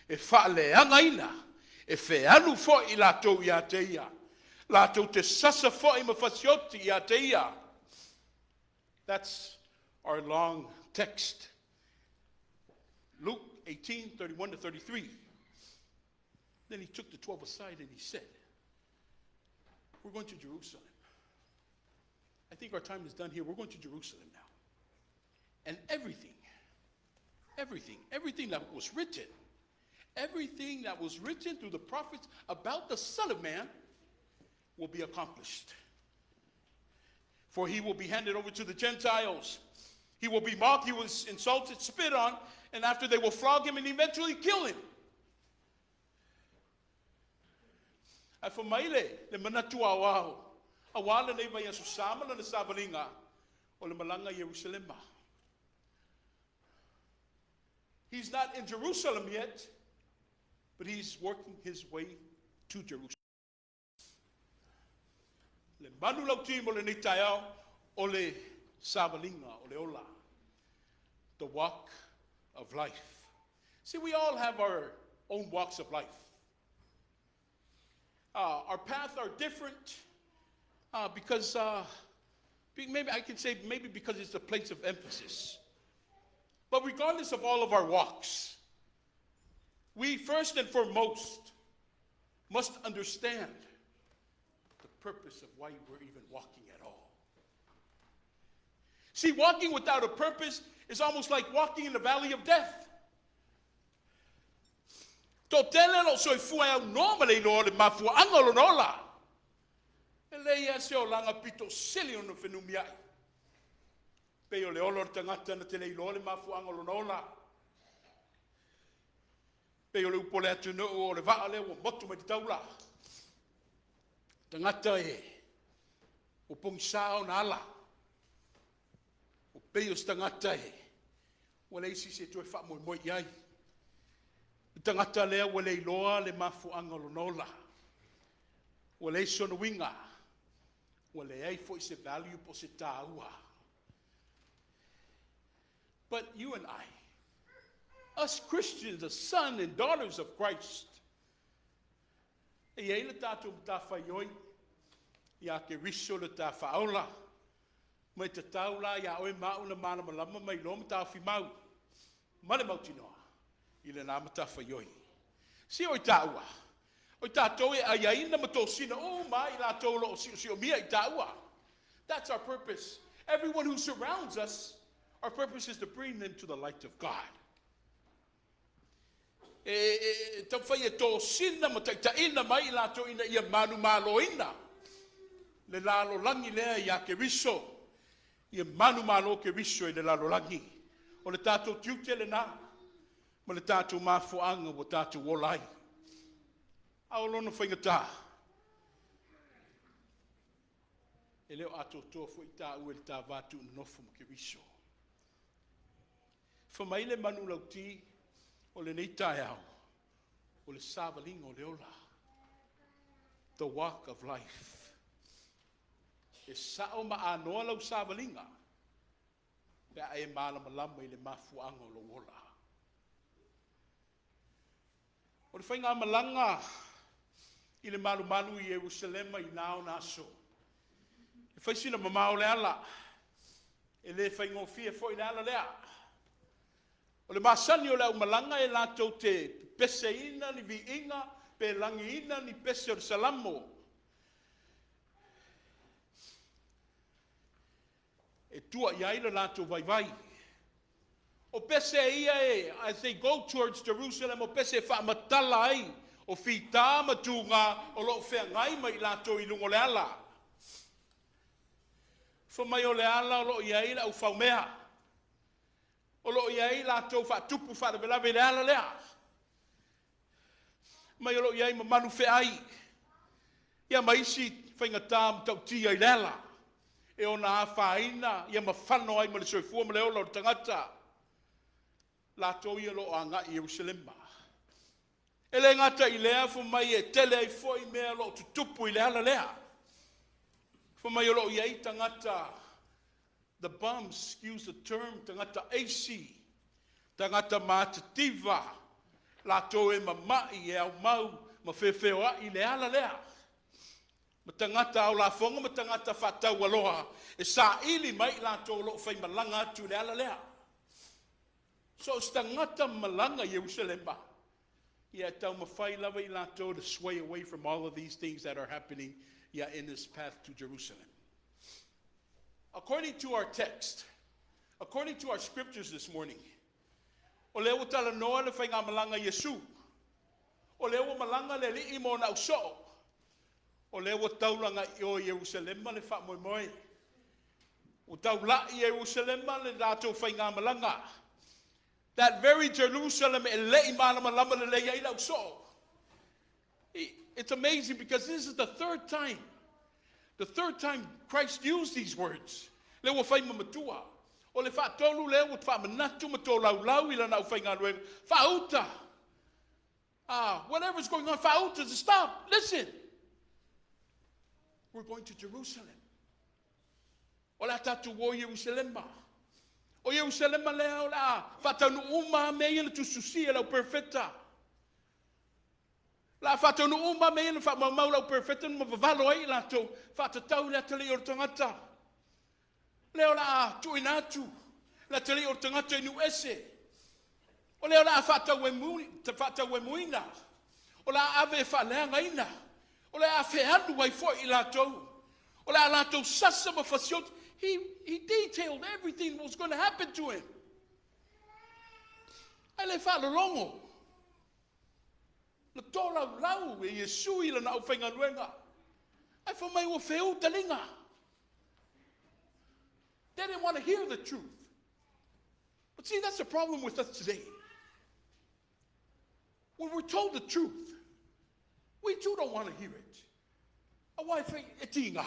e faaleagaina, e fealu foi i latou ia te ia, latou te sasa foi ma fasioti ia te ia. That's our long text. Luke 18, 31 to 33. Then he took the 12 aside and he said, We're going to Jerusalem. I think our time is done here. We're going to Jerusalem now. And everything, everything, everything that was written, everything that was written through the prophets about the Son of Man will be accomplished. For he will be handed over to the Gentiles. He will be mocked, he was insulted, spit on, and after they will flog him and eventually kill him. Ae fai mai le manatu aoao, auā lenei vaiaso sa ma lana savaliga, o le malaga i Ierusalema. He's not in Jerusalem yet, but he's working his way to Jerusalem. Le manu lauti mo lenei taeao, o le savaliga o le ola. The walk of life. See, we all have our own walks of life. Our paths are different because maybe I can say maybe because it's a place of emphasis. But regardless of all of our walks, we first and foremost must understand the purpose of why we're even walking at all. See, walking without a purpose is almost like walking in the valley of death. Toatele o lo o soifua e aunoa ma le iloa o le mafuaaga o lona ola. E leai lava se olaga pito sili ona fenumiai. Pei o le ola o le tagata na te le iloa le mafuaaga o lona ola. Pei o le upu a le atunuu o le vaa lea ua motu mai le taula. Tagata e ua pogisa ona ala. Ua pei o se tagata e ua leai se isi e toe faamoemoe i ai. Le tagata lea ua le iloa le mafuaaga o lona ola. Ua leai sona uiga. Ua leai foi se value po o se taua. But you and I, us Christians, the sons and daughters of Christ, e i ai le tatou matafaioi ia Keriso le ta faaola, ma e tatau la ia oe ma au ona malamalama ma iloa ma taofi mau ma le mautinoa i lena matafaioi. Si o i taua, o i tatou e aiaina ma tosina uma ai i latou o lo o siosiomia i taua. That's our purpose. Everyone who surrounds us, our purpose is to bring them to the light of God. E taumafai e tosina ma taitaiina mai i latou ina ia manumaloina le lalolagi lea ia Keriso, ia manumalo Keriso i le lalolagi. O le tatou tiute lena ma le tatou mafuaaga ua tatou ola ai. A o lona faigata, e le o atoatoa foi taua i le ta va tuunonofo ma Keriso. Fai mai le manulauti o lenei taeao, o le savaliga o le ola. The walk of life. E sao ma anoa lau savaliga, pe a e malamalama i le mafuaaga o lou ola. O le faigamalaga i le malumalu i Ierusalema i na ona aso. E fai sina mamao le ala, e le faigofie foi le ala lea. O le masani o le aumalaga e latou te pepeseina ni viiga pe lagiina ni pese o le Salamo e tua i ai le latou vaivai. O pese ia e, as they go towards Jerusalem, o pese e faamatala ai, o fita ma tuga o lo o feagai ma i latou i luga o le ala. Fai mai o le ala o lo o i ai le aufaumea, o lo o i ai latou faatupu faalavelave i le ala lea. Mai o lo o i ai ma manu feai, ia ma isi faigata matautia i le ala, e ona afaina ia ma fano ai ma le soifua ma le ola o le tagata. Latou ia o lo o agai i Ierusalema. E le gata i lea, fai mai e tele ai foi mea o lo o tutupu i le ala lea. Fai mai o lo o i ai tagata The bums use the term tagata aisi, tagata matitiva, latou e mama'i e aumau ma feofeoa'i i le ala lea. Ma tagata aulafoga ma tagata faataualoa e saili mai i latou o lo o faimalaga atu i le ala lea. So o se tagata malaga i Ierusalema, ia e taumafai lava i latou to sway away from all of these things that are happening, ia, in this path to Jerusalem. According to our text, according to our scriptures this morning, o lea ua talanoa le faigamalaga Iesu. O lea ua malaga le Alii ma ona ausoo. O lea ua taulaga i o Ierusalema le faamoemoe. Ua taulai Ierusalema le latou faigamalaga. That very Jerusalem e le i malamalama lelei ai le ausoo. It's amazing because this is the third time. The third time Christ used these words. Le ua fai ma matua. O le faatolu lea ua faamanatu ma tolaulau i lana aufaigaluega. Faauta. Ah, whatever's going on, faauta, stop, listen. We're going to Jerusalem. O le a tatou o i Ierusalema. O Ierusalema lea o le a faataunuu uma mea ia na tusitusia e le auperofeta. O le a faataunuu uma mea ia na faamaumau e le auperofeta ma vavalo ai i latou, faatatau i le atalii o le tagata. Lea o le a tuuina atu le atalii o le tagata i nuu ese. O lea o le a faatauemuina. O le a ave e faaleagaina. O le a fealu ai foi i latou. O le a latou sasa ma fasioti. He detailed everything that was going to happen to him. Ae le faalologo. Na tolaulau e Iesu i lana aufaigaluega. Ae fai mai ua feu taliga. They didn't want to hear the truth. But see, that's the problem with us today. When we're told the truth, we too don't want to hear it. Aua e fai e tiga.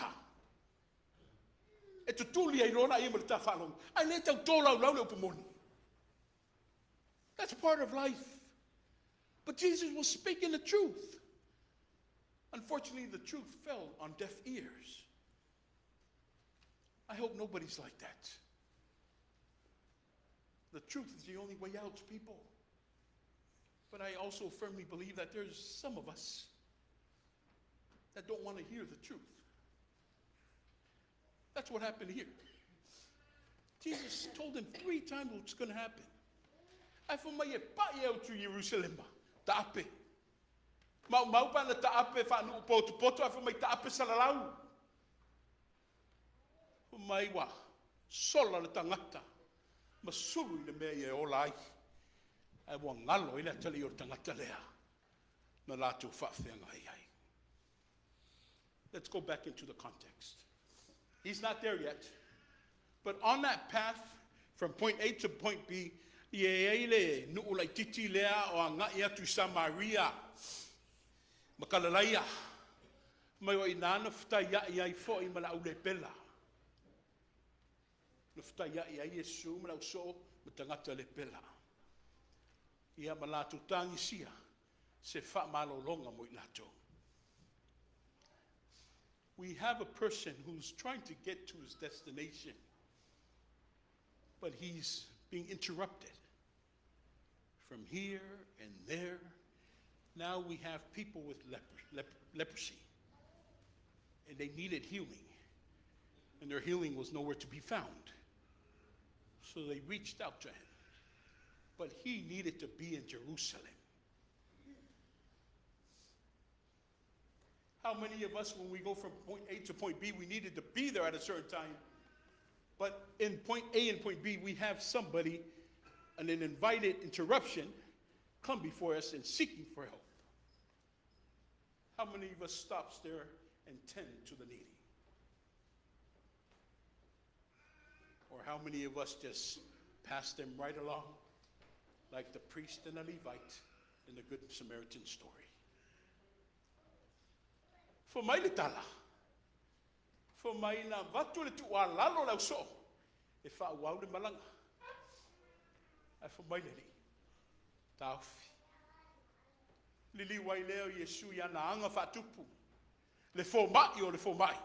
E tutuli ai loa ia ma le ta faalogo. Ae le tau tolaulau le upu moni. That's part of life. But Jesus was speaking the truth. Unfortunately, the truth fell on deaf ears. I hope nobody's like that. The truth is the only way out, people. But I also firmly believe that there's some of us that don't want to hear the truth. That's what happened here. Jesus told them three times what's going to happen. Ae fai mai e pai au tu Ierusalema. Taape. Mau mau pa na taape whaanuu poto poto, ae fai mai taape salalau. Fai mai ua sola le tagata. Ma sulu i le mea ia e ola ai. Ae ua galo i le atalii o le tagata lea. Na latou faafeagai ai. Let's go back into the context. He's not there yet. But on that path from point A to point B, e i ai le nuu laititi lea o agai atu i Samaria. Ma Kalalaia. Mai o i nā na fetaiai ai foi ma le aulepela. Na fetaiai ai Iesu ma le ausoo ma tagata lepela. Ia ma latou tagisia se faamalologa mo i latou. We have a person who's trying to get to his destination, but he's being interrupted from here and there. Now we have people with leprosy, and they needed healing, and their healing was nowhere to be found. So they reached out to him, but he needed to be in Jerusalem. How many of us, when we go from point A to point B, we needed to be there at a certain time? But in point A and point B, we have somebody, and an invited interruption, come before us and seeking for help. How many of us stops there and tend to the needy? Or how many of us just pass them right along, like the priest and the Levite in the Good Samaritan story? Fai mai le tala. Fai mai na avatu le tuualalo le ausoo. E faaauau le malaga. Ae fai mai le Alii. Taofi. Liliu ai lea o Iesu i ana aga faatupu. Le fomai o le fomai.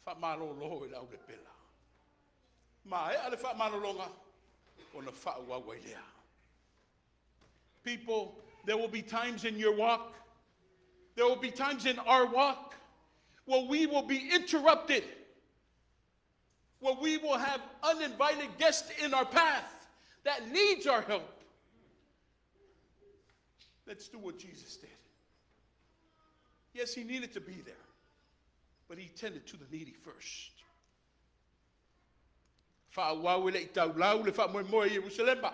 Faamalolo i le aulepela. Maea le faamalologa, ona faaauau ai lea. People, there will be times in your walk, there will be times in our walk where we will be interrupted, where we will have uninvited guests in our path that needs our help. Let's do what Jesus did. Yes, he needed to be there, but he tended to the needy first. Faaauau e le i taulau le faamoemoe i Ierusalema.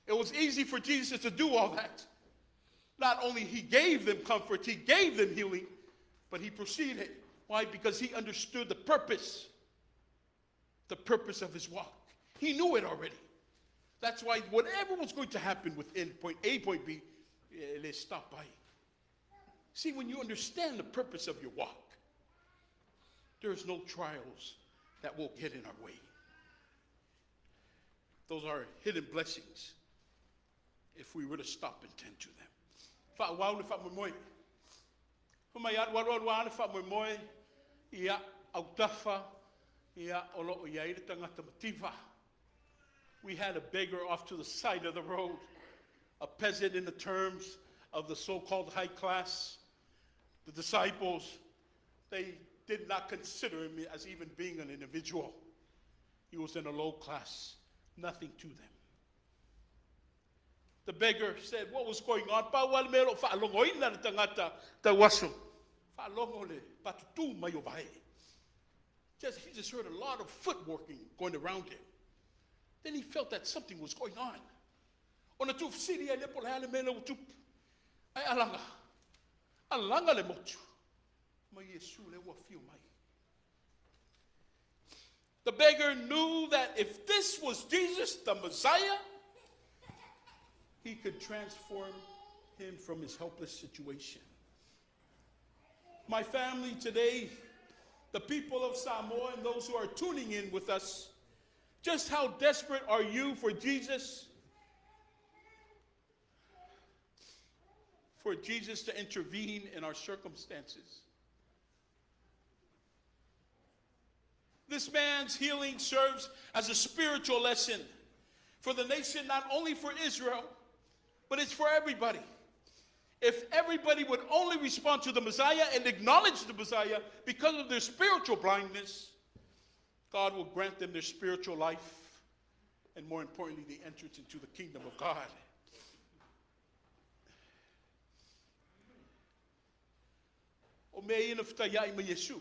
It was easy for Jesus to do all that. Not only he gave them comfort, he gave them healing, but he proceeded. Why? Because he understood the purpose of his walk. He knew it already. That's why whatever was going to happen within point A, point B, let's stop by. See, when you understand the purpose of your walk, there's no trials that will get in our way. Those are hidden blessings if we were to stop and tend to them. Faaauau le faamoemoe. Fai mai alu alu alu lava le faamoemoe, ia, autafa, ia, o lo o i ai le tagata mativa. We had a beggar off to the side of the road, a peasant in the terms of the so-called high class. The disciples, they did not consider him as even being an individual. He was in a low class, nothing to them. The beggar said, what was going on? Pau lava le mea o lo o faalogoina le tagata tauaso. Faalogo le patutu mai o vae. He just heard a lot of footworking going around him. Then he felt that something was going on. Ona tuufesili ai lea po o le a le mea lea ua tupu. Ae alaga, alaga le motu. Ma Iesu lea ua afio mai. The beggar knew that if this was Jesus, the Messiah, he could transform him from his helpless situation. My family today, the people of Samoa and those who are tuning in with us, just how desperate are you for Jesus? For Jesus to intervene in our circumstances. This man's healing serves as a spiritual lesson for the nation, not only for Israel, but it's for everybody. If everybody would only respond to the Messiah and acknowledge the Messiah because of their spiritual blindness, God will grant them their spiritual life and, more importantly, the entrance into the kingdom of God. O mea ia na fetaiai ma Iesu,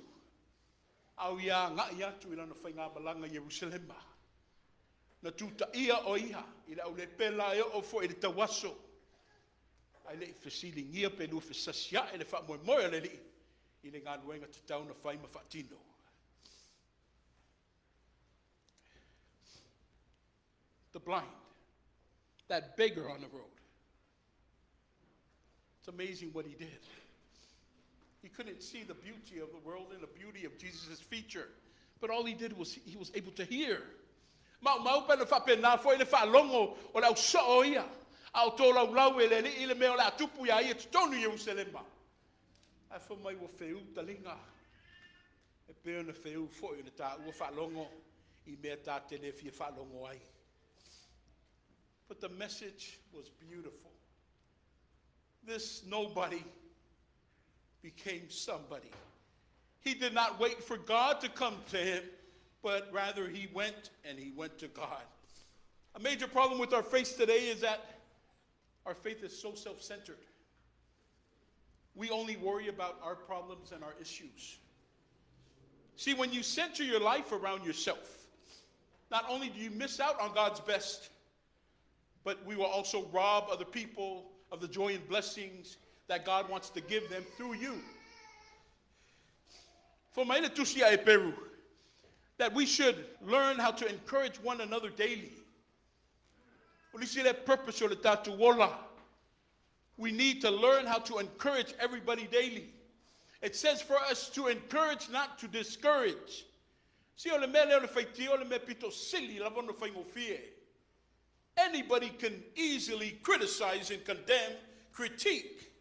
a o ia agai atu i lana faigamalaga i Ierusalema. Na tutaia o ia i le aulepela e oo foi i le tauaso, ae le i fesiligia pe lua fesasiae le faamoemoe o le Alii i le galuega tatau na fai ma faatino. The blind, that beggar on the road. It's amazing what he did. He couldn't see the beauty of the world and the beauty of Jesus' feature. But all he did was he was able to hear. Maumau pe na faapena foi le faalogo o le au soo ia, a o tolaulau e le Alii le mea o le a tupu iā ia i totonu i Ierusalema. Ae fai mai ua feū taliga, e pei ona feū foi le taua faalogo i mea ta te le fia faalogo ai. But the message was beautiful. This nobody became somebody. He did not wait for God to come to him, but rather he went and he went to God. A major problem with our faith today is that our faith is so self-centered. We only worry about our problems and our issues. See, when you center your life around yourself, not only do you miss out on God's best, but we will also rob other people of the joy and blessings that God wants to give them through you. Fai mai le Tusi a Eperu, that we should learn how to encourage one another daily. O le isi lea purpose o le tatou ola. We need to learn how to encourage everybody daily. It says for us to encourage, not to discourage. See, o le mea lea o le faitio, o le mea pito sili lava ona faigofie. Anybody can easily criticize and condemn, critique,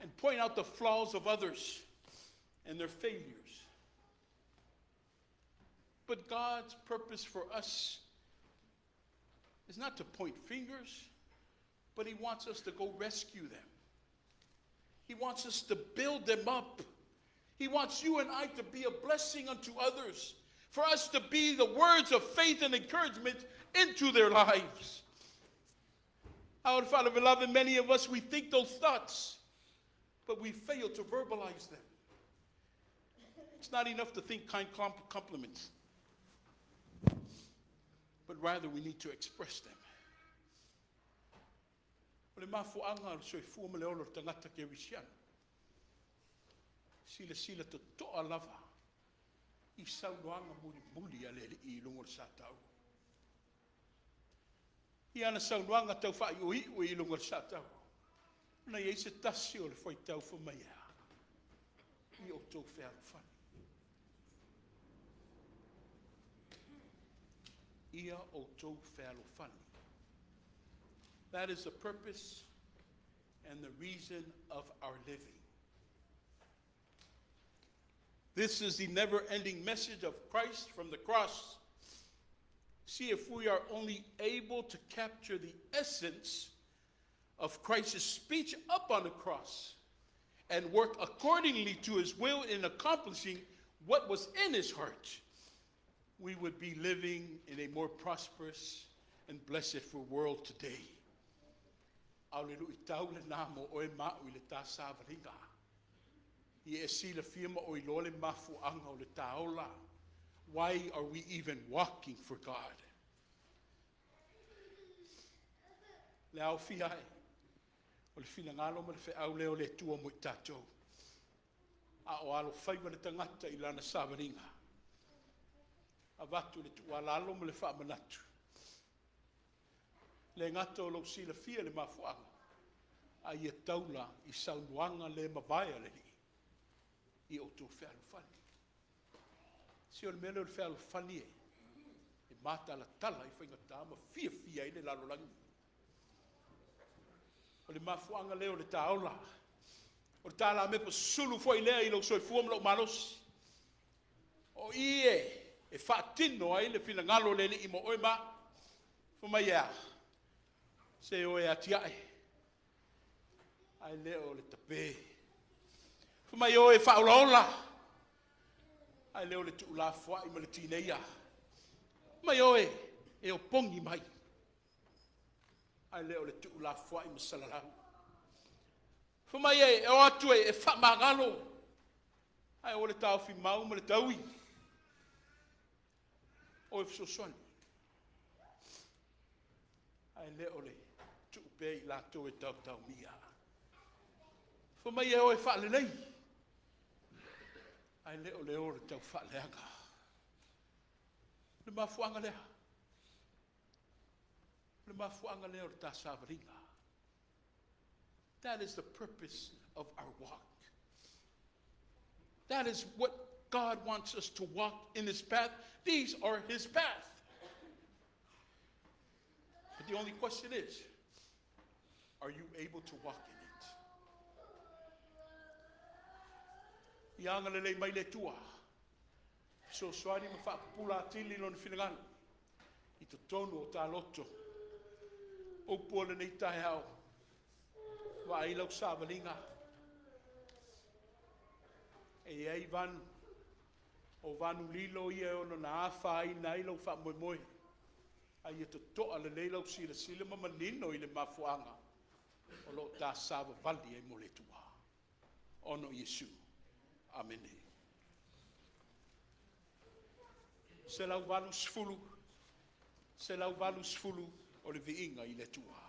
and point out the flaws of others and their failures. But God's purpose for us is not to point fingers, but He wants us to go rescue them. He wants us to build them up. He wants you and I to be a blessing unto others, for us to be the words of faith and encouragement into their lives. Our Father beloved, many of us, we think those thoughts, but we fail to verbalize them. It's not enough to think kind compliments, but rather we need to express them. O le mafuaaga o le soifua ma le ola o le tagata kerisiano, silasila totoa lava i saunoaga mulimuli a le Alii i luga o le sataua. I ana saunoaga tau faaiuiu i luga o le sataua, na i ai se tasi o le fuaitau fai mai e a? Ia outou fealofani. Ia outou fealofani. That is the purpose and the reason of our living. This is the never-ending message of Christ from the cross. See, if we are only able to capture the essence of Christ's speech up on the cross and work accordingly to his will in accomplishing what was in his heart, we would be living in a more prosperous and blessed world today. A o le luitau lenā mo oe ma au i le ta savaliga. Ia e silafia ma e iloa le mafuaaga o le ta ola. Why are we even walking for God? Le aofia ai o le finagalo ma le feau lea o le Atua mo i tatou. A o alofaiva le tagata i lana savaliga. Avatu le tuualalo ma le faamanatu. Le gata o lou silafia le mafuaaga, a ia taula i saunoaga le mavae a le Alii ia outou fealofani. Se o le mea lea o le fealofani e matalatala i faigata ma fiafia ai le lalolagi. O le mafuaaga lea o le ta ola, o le talamepa susulu foi lea i lou soifua ma lou malosi. O i e faatino ai le finagalo o le Alii mo oe ma au. Fai mai e a? Se o e atiae, ae le o le tape. Fai mai o e faaolaola, ae le o le tuulafoai ma le tineia. Fai mai o e opogi mai, ae le o le tuulafoai ma salalau. Fai mai e o atu e faamagalo, ae aua le taofi mau ma le taui. O e fesoasoani, ae le o le tuu pea i latou e taotaomia. Fai mai e o e faalelei, ae le o le o e taufaaleaga. O le mafuaaga lea. O le mafuaaga lea o le ta savaliga. That is the purpose of our walk. That is what God wants us to walk in His path. These are His path. But the only question is, are you able to walk in it? Ia agalelei mai le Atua. Fesoasoani ma faapupula atili lona finagalo i totonu o ta loto. Upu o lenei taeao, vaai lau savaliga. E i ai vanu, o vanu lilo ia e ono na afaina ai lau faamoemoe. A ia totoa lelei lau silasila ma manino i le mafuaaga o loo ta savavali ai mo le Atua. Ona o Iesu. Amene. 180, 180 o le viiga i le Atua.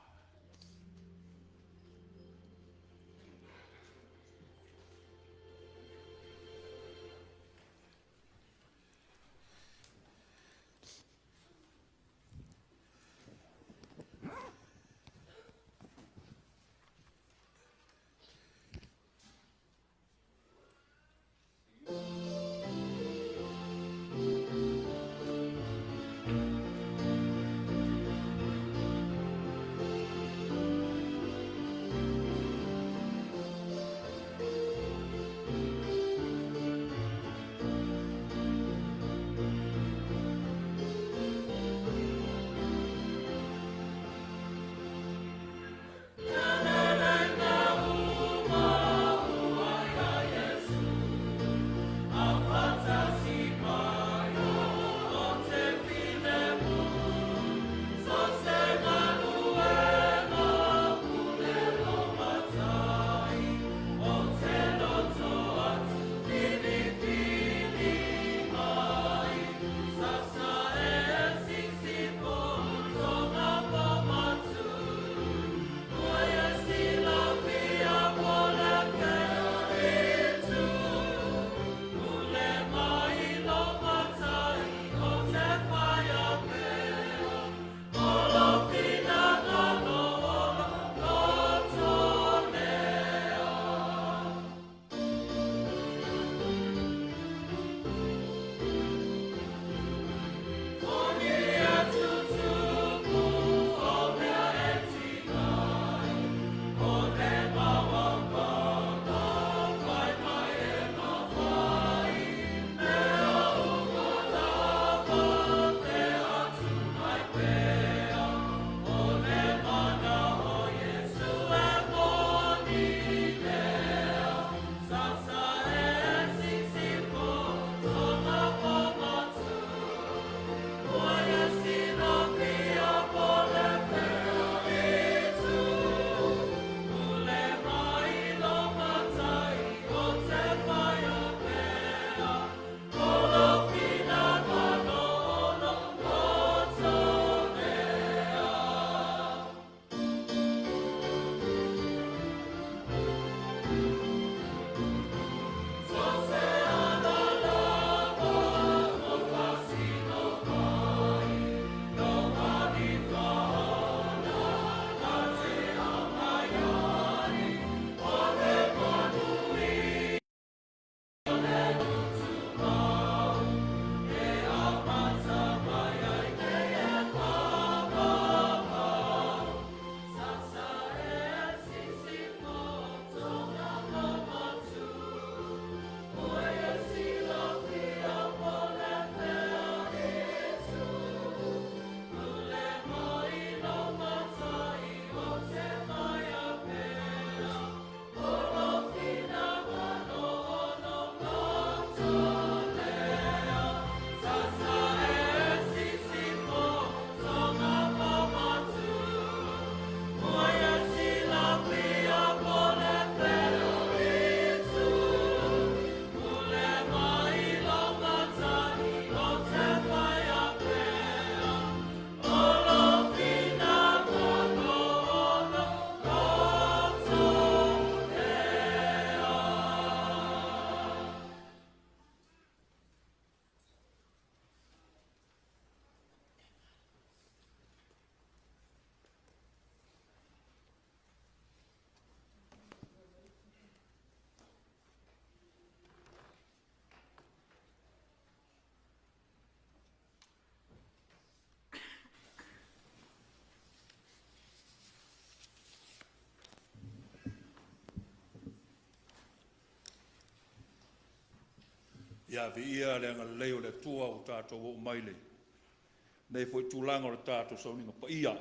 Ia viia le agalelei o le Atua ua tatou oo mai i lenei foi tulaga o le tatou sauniga paia,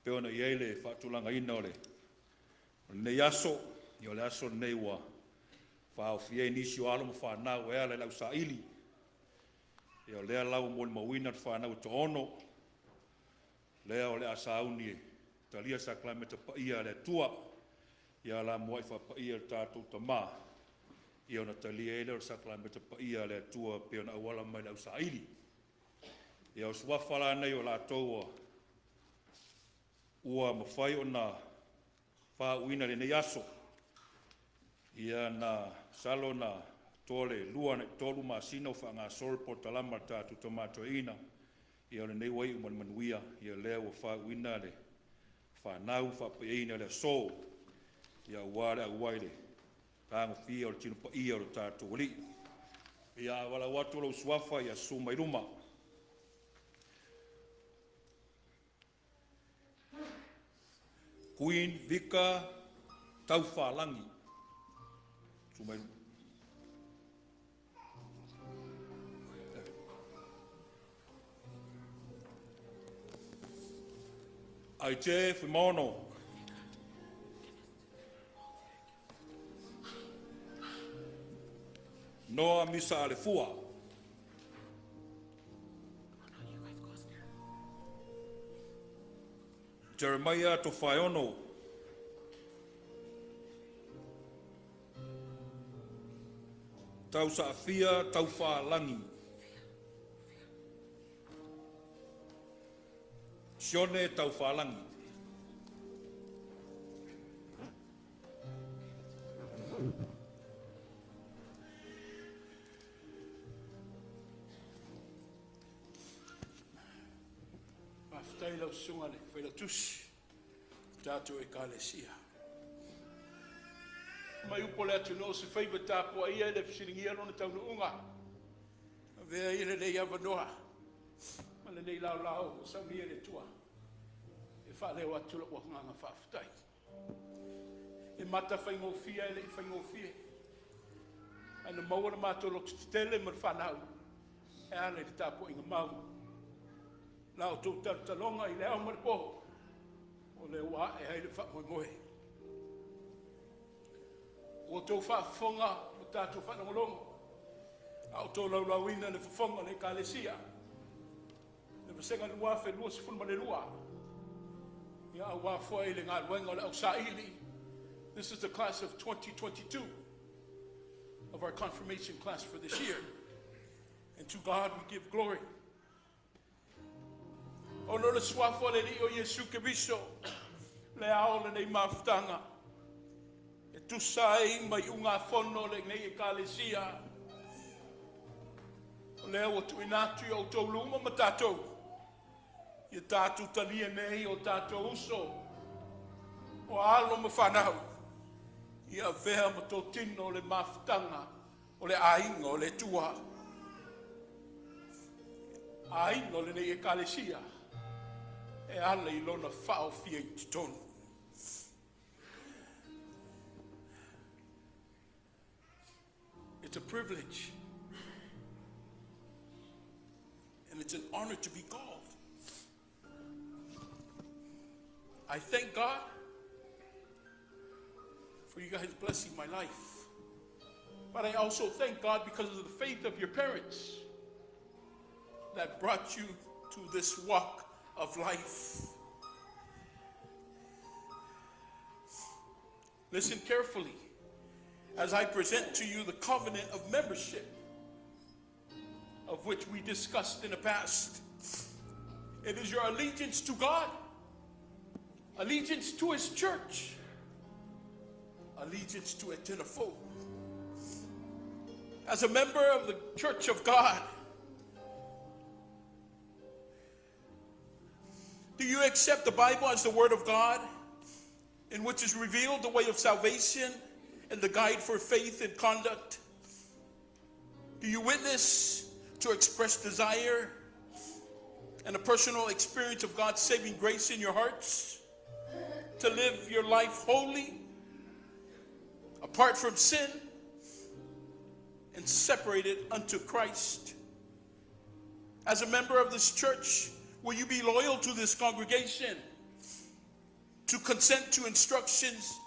pei ona i ai le faatulagaina o lenei aso. Ia o le aso lenei ua faaofia ai nisi o alo ma fanau e ala i le ausaili. Ia o lea la ua molimauina le fanau e toaono, lea o le a sauni e talia le sakalameta paia a le Atua. Ia o le a muai faapaia lo tatou Tama, ia ona talia ai lea o le sakalameta paia a le Atua pei ona auala mai le ausaili. Ia o suafa la nei o latou ua mafai ona faauuina i lenei aso. Ia na masalo na atoa le 2 agai le 3 masina o faagasolo le polokalama a le tatou Tama Toeaina. Ia o lenei ua iu ma le manuia, ia lea ua faauuina le fanau faapaiaina i le aso, ia aua le auai i le tagofia o le Tino Paia o le tatou Alii. Ia, a valaau atu lou suafa, ia susu mai i luma. Queen Vika Taufalagi. Susu mai luma. Aite Fuimaono. Noa Misa Alefua. Jeremiah Tofaeono. Tausaafia Taufalagi. Sione Taufalagi. Faafetai i lau Susuga i le Failautusi o le tatou Ekalesia. Fai mai upu a le atunuu, o se faiva tapuaia e le fesiligia lona taunuuga. Avea ia lenei avanoa ma lenei laolao ua saunia e le Atua e faaleo atu lou agaga faafetai. E matafaigofie ae le i faigofie, ae na maua le matou lototetele ma le fanau e ala i le tapuaiga mau, la outou talotaloga i le ao ma le po, o lea ua ae ai le faamoemoe. Ua outou faafofoga ma tatou faalogologo a o tolaulauina le fofoga o le Ekalesia, le Vasega 2022, ia aua foi le galuega o le ausaili. This is the class of 2022 of our confirmation class for this year. And to God we give glory. Ona o le suafa o le Alii o Iesu Keriso, le ao o lenei mafutaga, e tusa ai ma iugafono a lenei Ekalesia, o lea ua tuuina atu i outou luma ma tatou, ia tatou talia nei o tatou uso, o alo ma fanau, ia avea ma totino le mafutaga o le aiga o le Atua, aiga o lenei Ekalesia e ala i Lona faaofia i totonu. It's a privilege and it's an honor to be called. I thank God for you guys blessing my life. But I also thank God because of the faith of your parents that brought you to this walk of life. Listen carefully as I present to you the covenant of membership of which we discussed in the past. It is your allegiance to God, allegiance to His church, allegiance to Etena Fou. As a member of the Church of God, do you accept the Bible as the Word of God, in which is revealed the way of salvation and the guide for faith and conduct? Do you witness to express desire and a personal experience of God's saving grace in your hearts? To live your life holy, apart from sin, and separated unto Christ? As a member of this church, will you be loyal to this congregation, to consent to instructions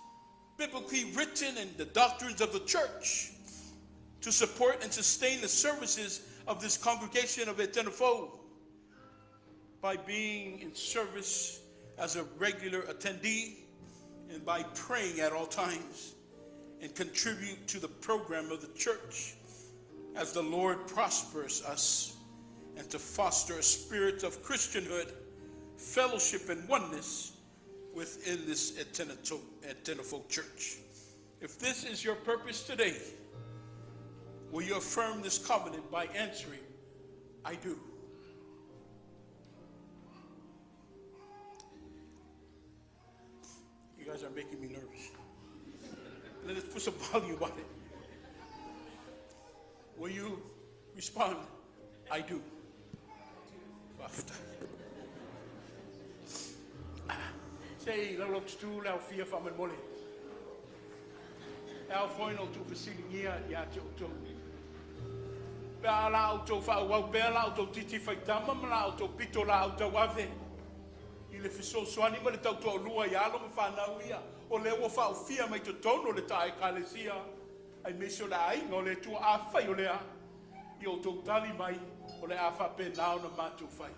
biblically written in the doctrines of the church, to support and sustain the services of this congregation of Ētena Fou by being in service as a regular attendee and by praying at all times, and contribute to the program of the church as the Lord prospers us, and to foster a spirit of Christianhood, fellowship, and oneness within this Ētena Fou church? If this is your purpose today, will you affirm this covenant by answering, I do? You guys are making me nervous. Let us put some volume on it. Will you respond, I do? Se i laulaututu le aofia faamolemole. E ao foi ona outou fesiligia ia te outou. Pe a la outou faaauau pea la outou titi faitama ma la outou pitolaau tauave i le fesoasoani ma le tautoalua i alo ma fanau ia, o lea ua faaofia mai totonu o le ta Ekalesia, aemaise o le aiga o le Atua. Afai o lea, ia outou tali mai, o le a faapena ona matou fai.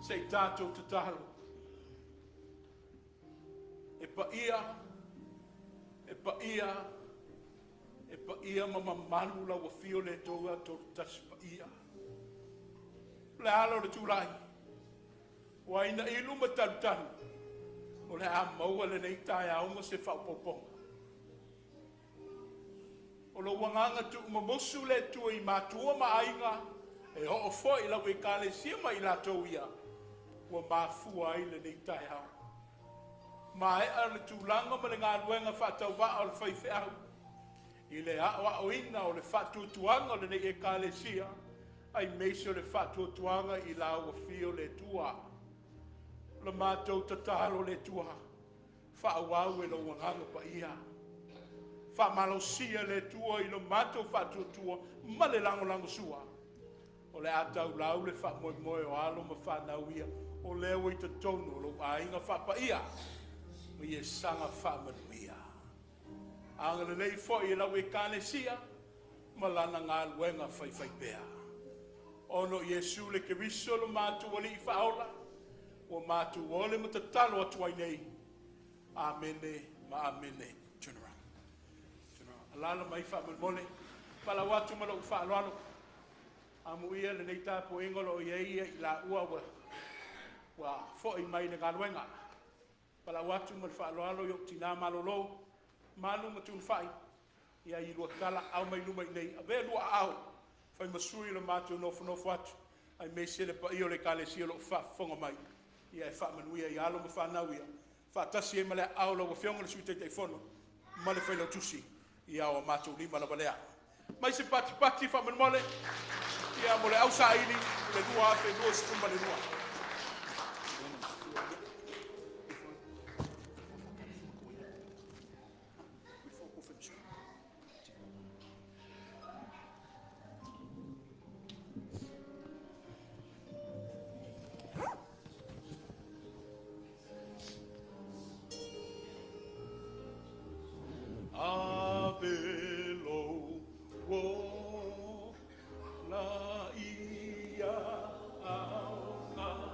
Se i tatou tatalo. E paia, e paia, e paia ma mamalu lau afio le Atua Toolutasi Paia. O le ala o le tulai, ua ina ilu ma talutalu, o le a maua lenei taeao ma se faaopoopoga. O lou agaga tuumomosu le Atua i matua ma aiga, e oo foi i lau Ekalesia ma i latou ia, ua mafua ai lenei taeao. Maea le tulaga ma le galuega faatauvaa o le faifeau, i le aoaoina o le faatuatuaga o lenei Ekalesia, aemaise o le faatuatuaga i lau afio le Atua. O le matou tatalo le Atua, faaauau e lou agaga paia. Faamalosia le Atua i lo matou faatuatua ma le lagolagosua, o le a taulau le faamoemoe o alo ma fanau ia, o lea ua i totonu o lou aiga faapaia, ma ia saga faamanuia. Agalelei foi i lau Ekalesia ma lana galuega faifaipea. Ona o Iesu le Keriso lo matou Alii Faaola, ua matou ole ma tatalo atu ai nei. Amene ma amene. Turn around. Turn around. Alaala mai faamolemole. Valaau atu ma lou faaaloalo. Amuia lenei tapuaiga o lo o i ai i laua ua foi mai le galuega. Valaau atu ma le faaaloalo i ou tina malolo, Malu ma Tuifai, ia i lua tala au mai luma i nei, avea lua aao, fai ma sui o le matou nofonofo atu, aemaise le paia o le Ekalesia o lo o faafofoga mai, ia e faamanuia i alo ma fanau ia, faatasi ai ma le aao o lau Afioga i le Sui Taitaifono ma le Failautusi, ia o matou lima lava lea. Mai se patipati faamolemole, ia mo le ausaili i le 2022. Ave lou ola ia aoga.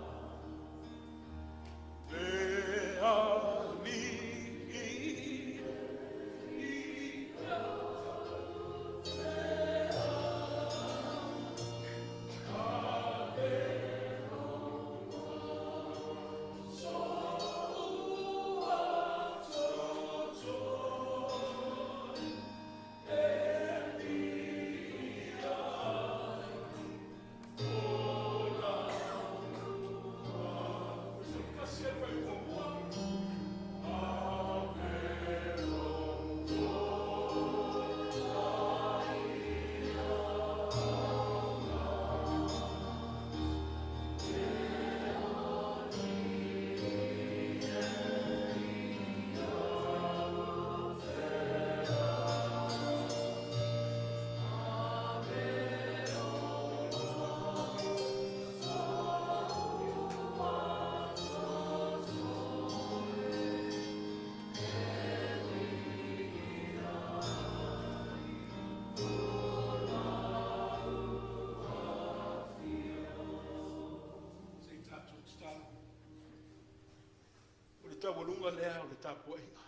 maualuga lea o le tapuaiga.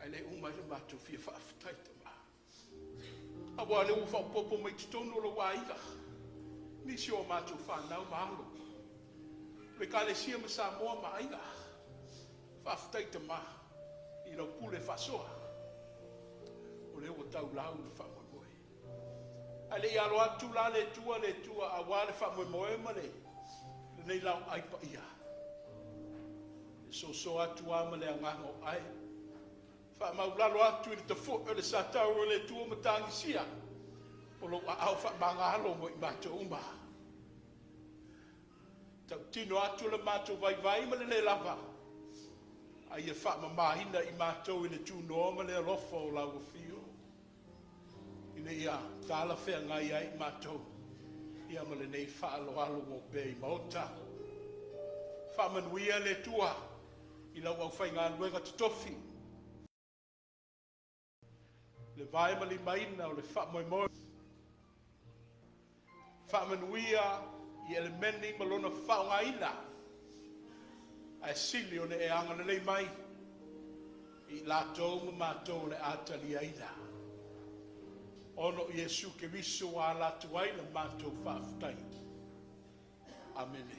Ae le uma ai le matou fia faafetai Tama, aua o lea ua faaopoopo mai i totonu o lou aiga nisi o a matou fanau ma alo, o Ekalesia ma Samoa ma aiga. Faafetai Tama i lau pule faasoa, o lea ua tau lau le faamoemoe. Ae le i alo atu la le Atua le Atua aua le faamoemoe ma lenei laoai paia, e soso atu lava ma le agaga o ae, faamaualalo atu i le tafoe o le satauro o le Atua Matagisia o lou aao faamagalo mo i matou uma. E tautino atu lo matou vaivai ma le le lava, a ia faamamaina i matou i le tunoa ma le alofa o lau Afio, ina ia talafeagai ai i matou ia ma lenei faaaloalo ua opea i maota. Faamanuia le Atua i lau aufaigaluega totofi, i le vae ma limaina o le faamoemoe. Faamanuia i Elemeni ma lona faaaogaina, ae sili ona e agalelei mai ia i latou ma matou o le a taliaina. Ona o Iesu Keriso ua ala atu ai la matou faafetai. Amene.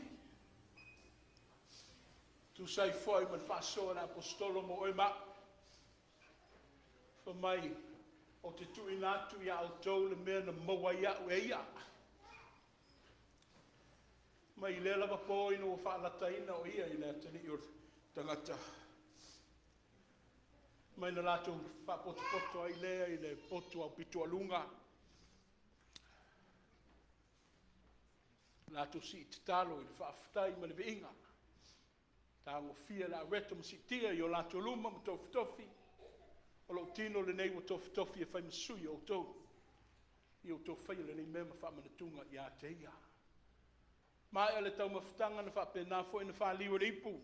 E tusa ai foi ma le faasoa a le Aposetolo mo oe ma a'u, fai mai, ou te tuuina atu ia outou le mea na maua ai a'u e ia. Mai lea lava po ina ua faalataina o ia i le atalii o le tagata, mai na latou faapotopoto ai lea i le potu aupitoaluga, latou siitatalo i le faafetai ma le viiga, tagofia le areto ma siitia i o latou luma ma tofitofi, o lou tino lenei ua tofitofi e fai ma sui o outou, ia outou faia lenei mea ma faamanatuga ia te ia. Maea le taumafataga na faapena foi ona faliu e le ipu,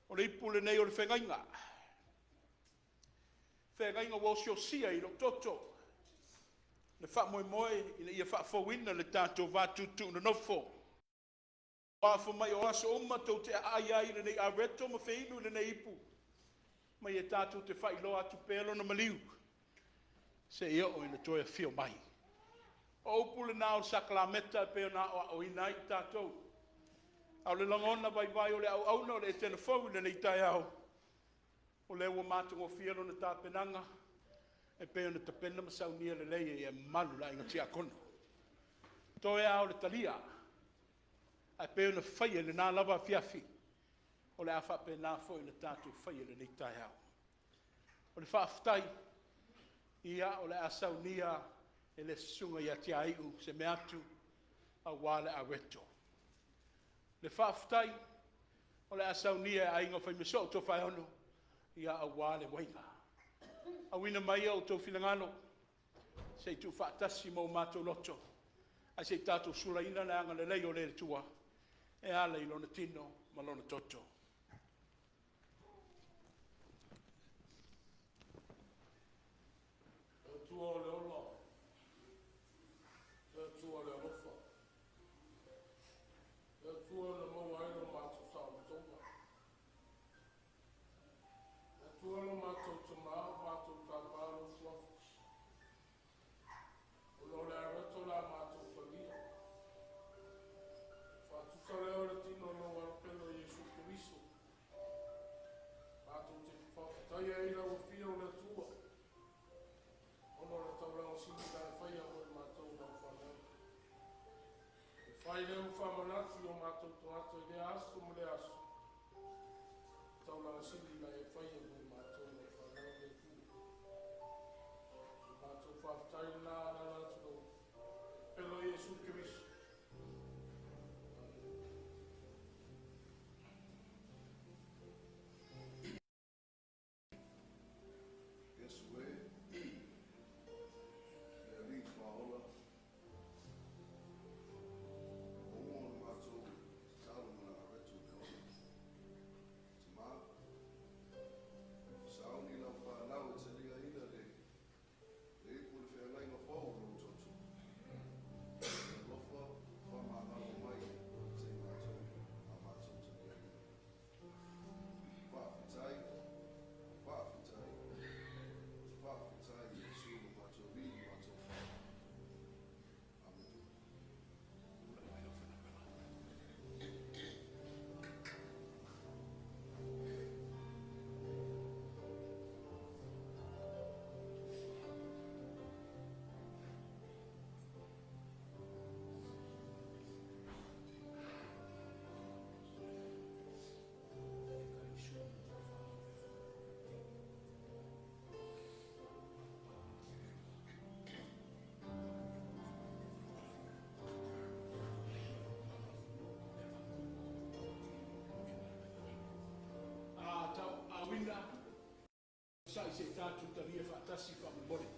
o le ipu lenei o le feagaiga, feagaiga ua osiosia i lou toto le faamoemoe ina ia faafouina le tatou va tuutuu nonofo. Aua fai mai o aso uma tou te aai ai i lenei areto ma feinu i lenei ipu, ma ia tatou te faailoa atu pea lona maliu seia oo ina toe afio mai. O upu lena o le sakalameta e pei ona aoaoina ai i tatou. A o le lagona vaivai o le auauna o le Etena Fou i lenei taeao, o lea ua matagofie lona tapenaga e pei ona tapena ma saunia lelei e mamalu i le aiga tiakono. Toe lava o le talia, ae pei ona faia i lena lava afiafi, o le a faapena foi ona tatou faia i lenei taeao. O le faafetai, ia o le a saunia e le Susuga ia Tiaiu se meaatu aua le areto. Le faafetai o le a saunia e Aiga Faimeasoo o Tofaeono aua le uaiga. Auina mai outou finagalo se i tuufaatasi ma o matou loto ae se i tatou sulaina le agalelei o le Atua e ala i Lona tino ma Lona toto. Le Atua o le ola, le Atua o le alofa, le Atua na maua ai lo matou saolotoga, le Atua lo matou Tama, o matou tapa lou Suafa. Ona o le areto o le a matou talia, faatusa lea o le tino o lou Alo Pele o Iesu Keriso, matou te faafetaia ai lau Afio o le Atua, ona o le taulaga sili na e faia mo i matou lau fanau. E fai lea ma faamanatu i o matou tagata i lea aso ma lea aso, taulaga sili na e faia mo i matou lau fanau le Atua. Se I tatou talia faatasi faamolemole.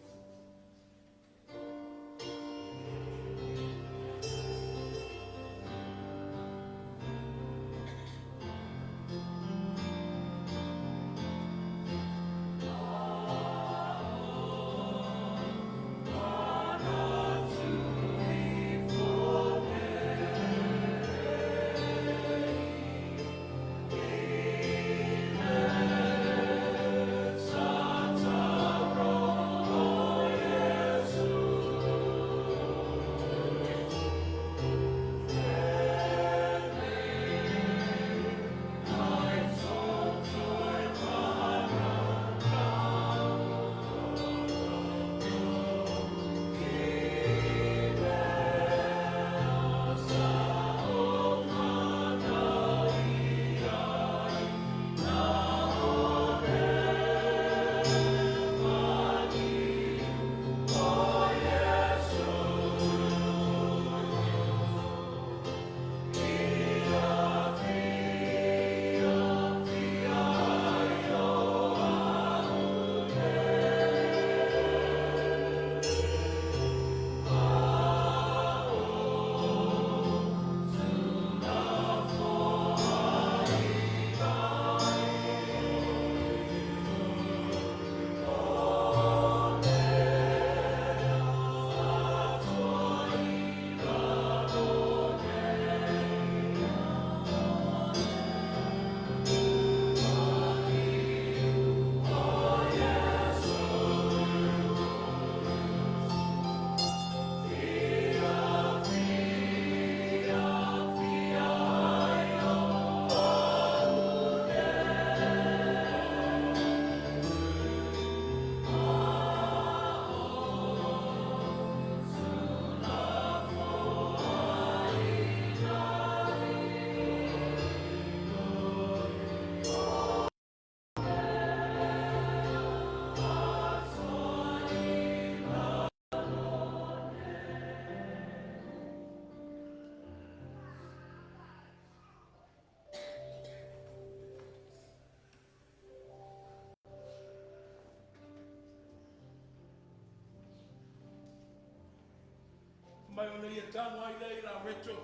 Mai ona ia tago ai lea i la Rachel.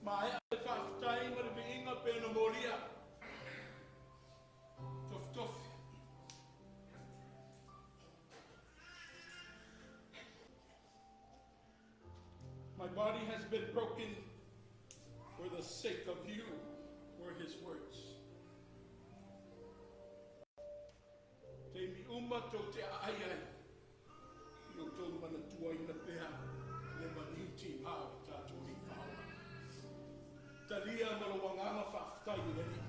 Maea le faafetai ma le viiga pe na molia. Tofitofi. My body has been broken for the sake of you, were his words. Taimi uma tou te aai ai, i outou manatuaina pea le maliu timā o le tatou Alii Faaola. Talia ma lou agaga faafetai i le Alii.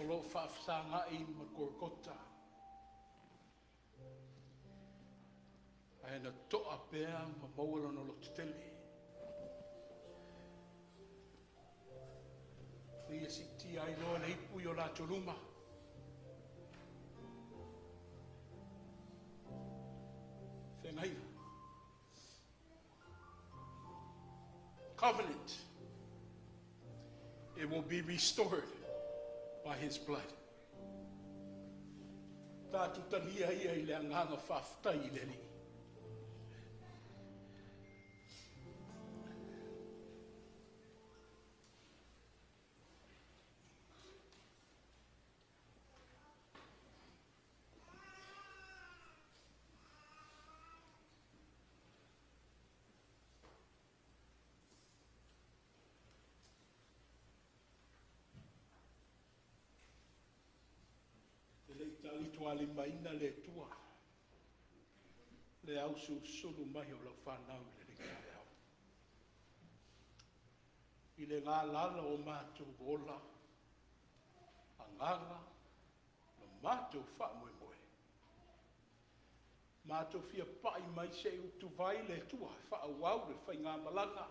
O lo o faafesagai ma Kolokota, ae na toa pea ma maua lona lototele. Ia siitia ai loa le ipu i o latou luma. Feagaiga. Covenant. It will be restored by his blood. Tatou talia ia i le agaga faafetai i le Alii. E le i talitualimaina le Atua le ausulusulu mai o lau fanau i lenei taeao. I le galala o matou ola, agaga ma matou faamoemoe, matou fia pai mai se i utuvai le Atua e faaauau le faigamalaga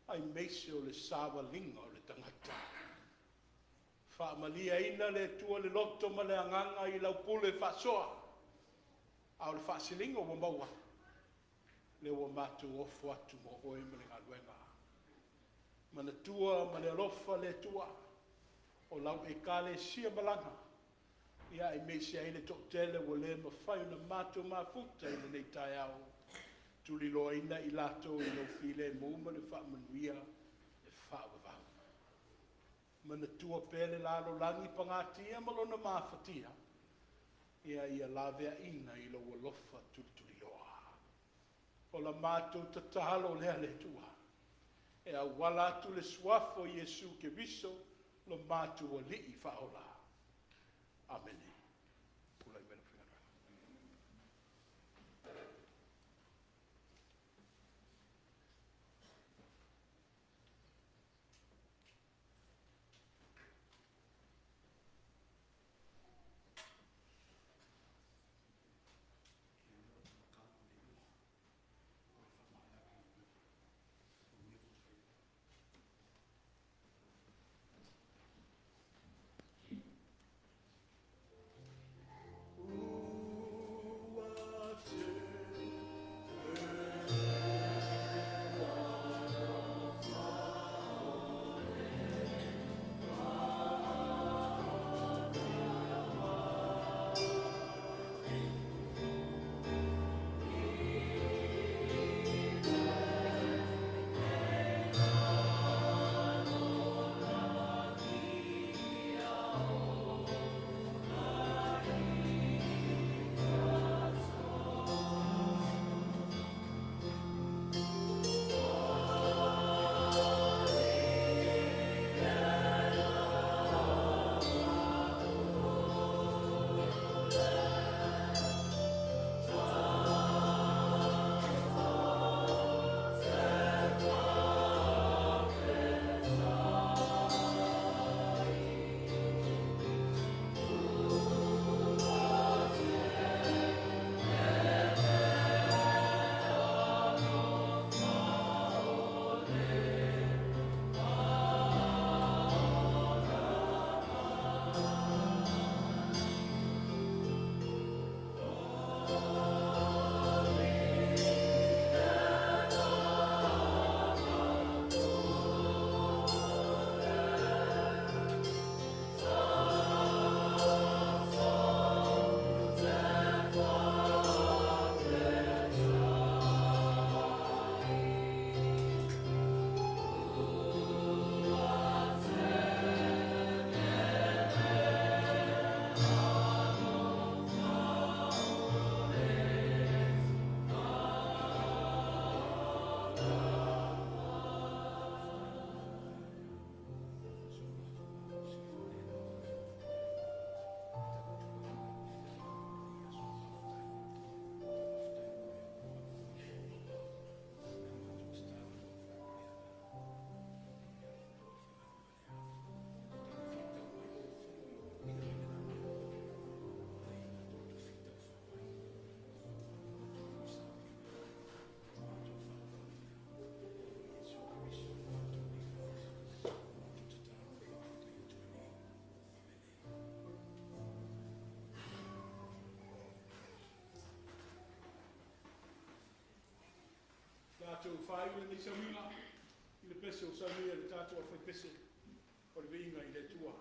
aemaise o le savaliga o le tagata. Faamalieina le Atua le loto ma le agaga i lau pule faasoa, a o le faasiliga ua maua, lea ua matou ofo atu mo Oe ma le galuega. Manatua ma le alofa le Atua o lau Ekalesia malaga, aemaise ai le toatele ua le mafai ona matou mafuta i lenei taeao, tuliloaina i latou i lou filemu ma le faamanuia e faavavau. Manatua pea le lalolagi pagatia ma lona mafatia, ia laveaina i lou alofa tulituliloa. O la matou tatalo lea le Atua, e auala atu le suafa o Iesu Keriso lo matou Alii Faaola. Amene. Tulai mai lau Afioga. Tatou faaiu lenei sauniga i le pese ua saunia e le tatou aufaipese o le Viiga i le Atua.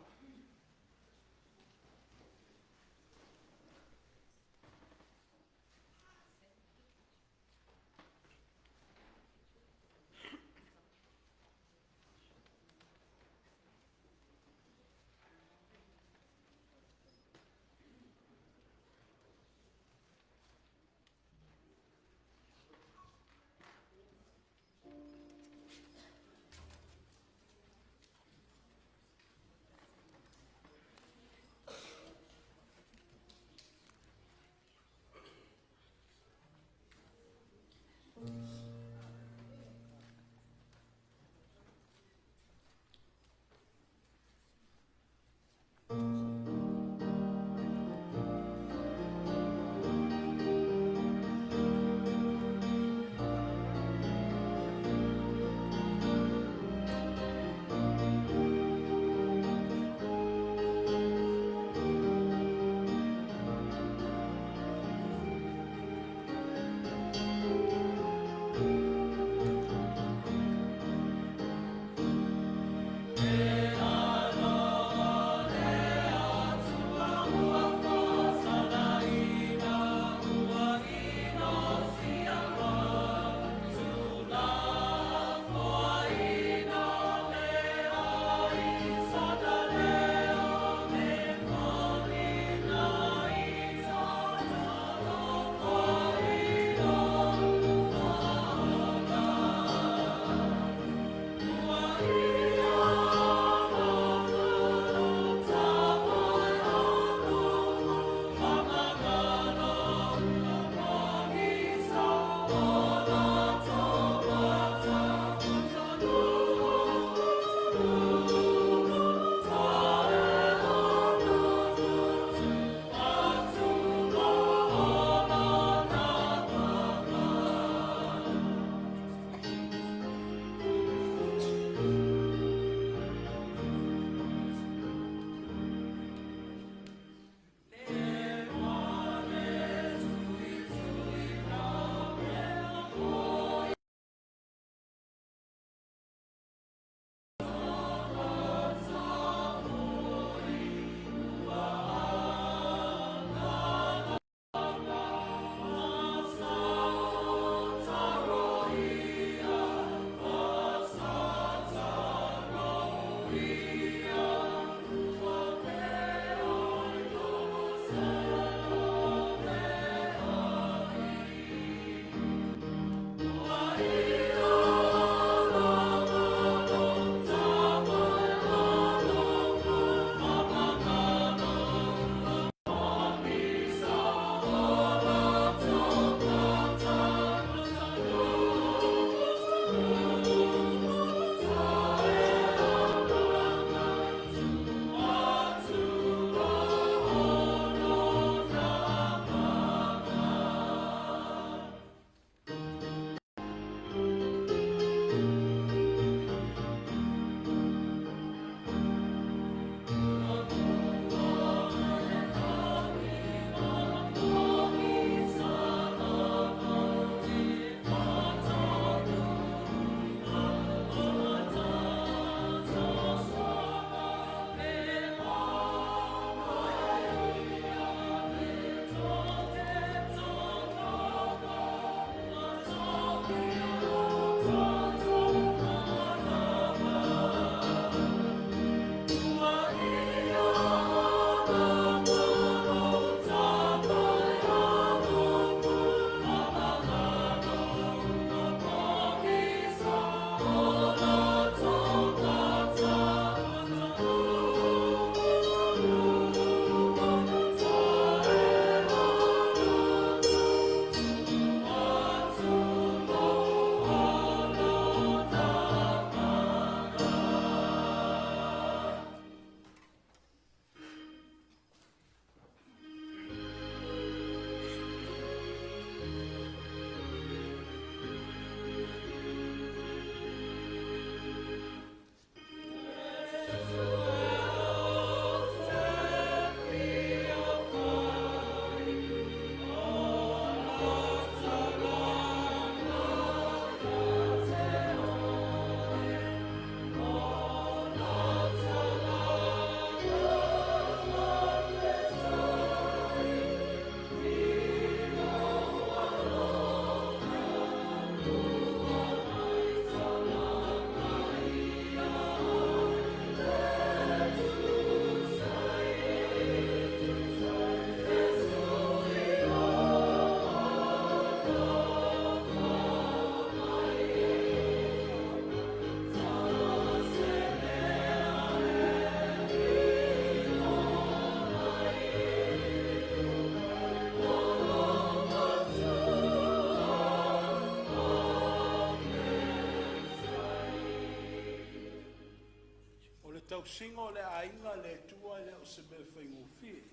tausiga o le aiga a le Atua e le o se mea faigofie,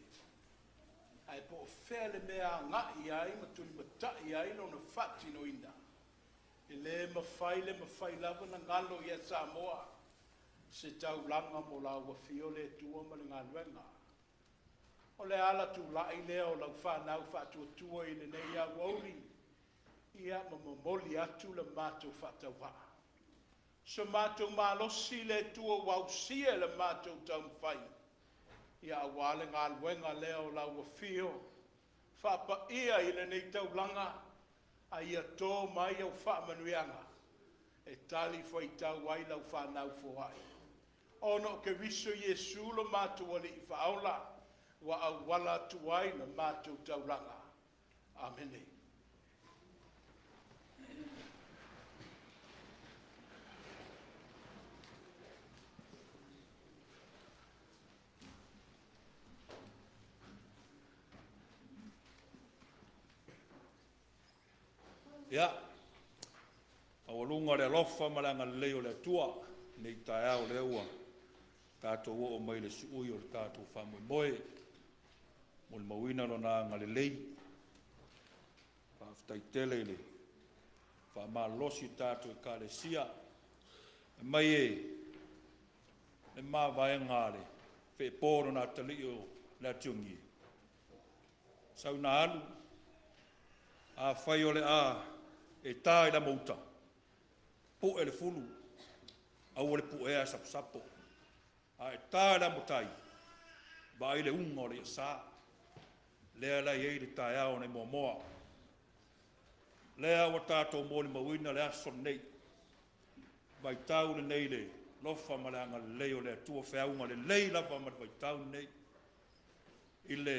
ae po o fea le mea e agai i ai ma tulimatai ai lona faatinoina, e le mafai le mafai lava ona galo ia Samoa se taulaga mo lau Afio le Atua ma le galuega. O le ala tulai lea o lau fanau faatuatua i lenei aoauli, ia ma momoli atu le matou faatauvaa. So matou malosi le Atua ua ausia le matou taumafai, ia aua le galuega lea o lau afio faapaia i lenei taulaga, a ia to mai au faamanuiaga e talifuaitau ai lau fanau foai, ona o Keriso Iesu lo matou Alii Faaola ua auala atu ai le matou taulaga. Amene. Ia, maualuga le alofa ma le agalelei o le Atua i lenei taeao lea ua tatou oo mai i le siui o le tatou faamoemoe, molimauina Lona agalelei. Faafetai tele i le faamalolosi i le tatou Ekalesia. Fai mai e le mavaega a le feepo lona atalii o le atiogie, sau ina alu, afai o le a e ta i le amo-uta, pu'e le fulu, aua le pu'ea ae saposapo. A e ta i le amotai, vaai le uga o le i'a sā. Lea la e i ai le taeao nai Moamoa. Lea ua tatou molimauina le aso lenei, vaitau lenei i le alofa ma le agalelei o le Atua, feauga lelei lava ma le vaitau lenei i le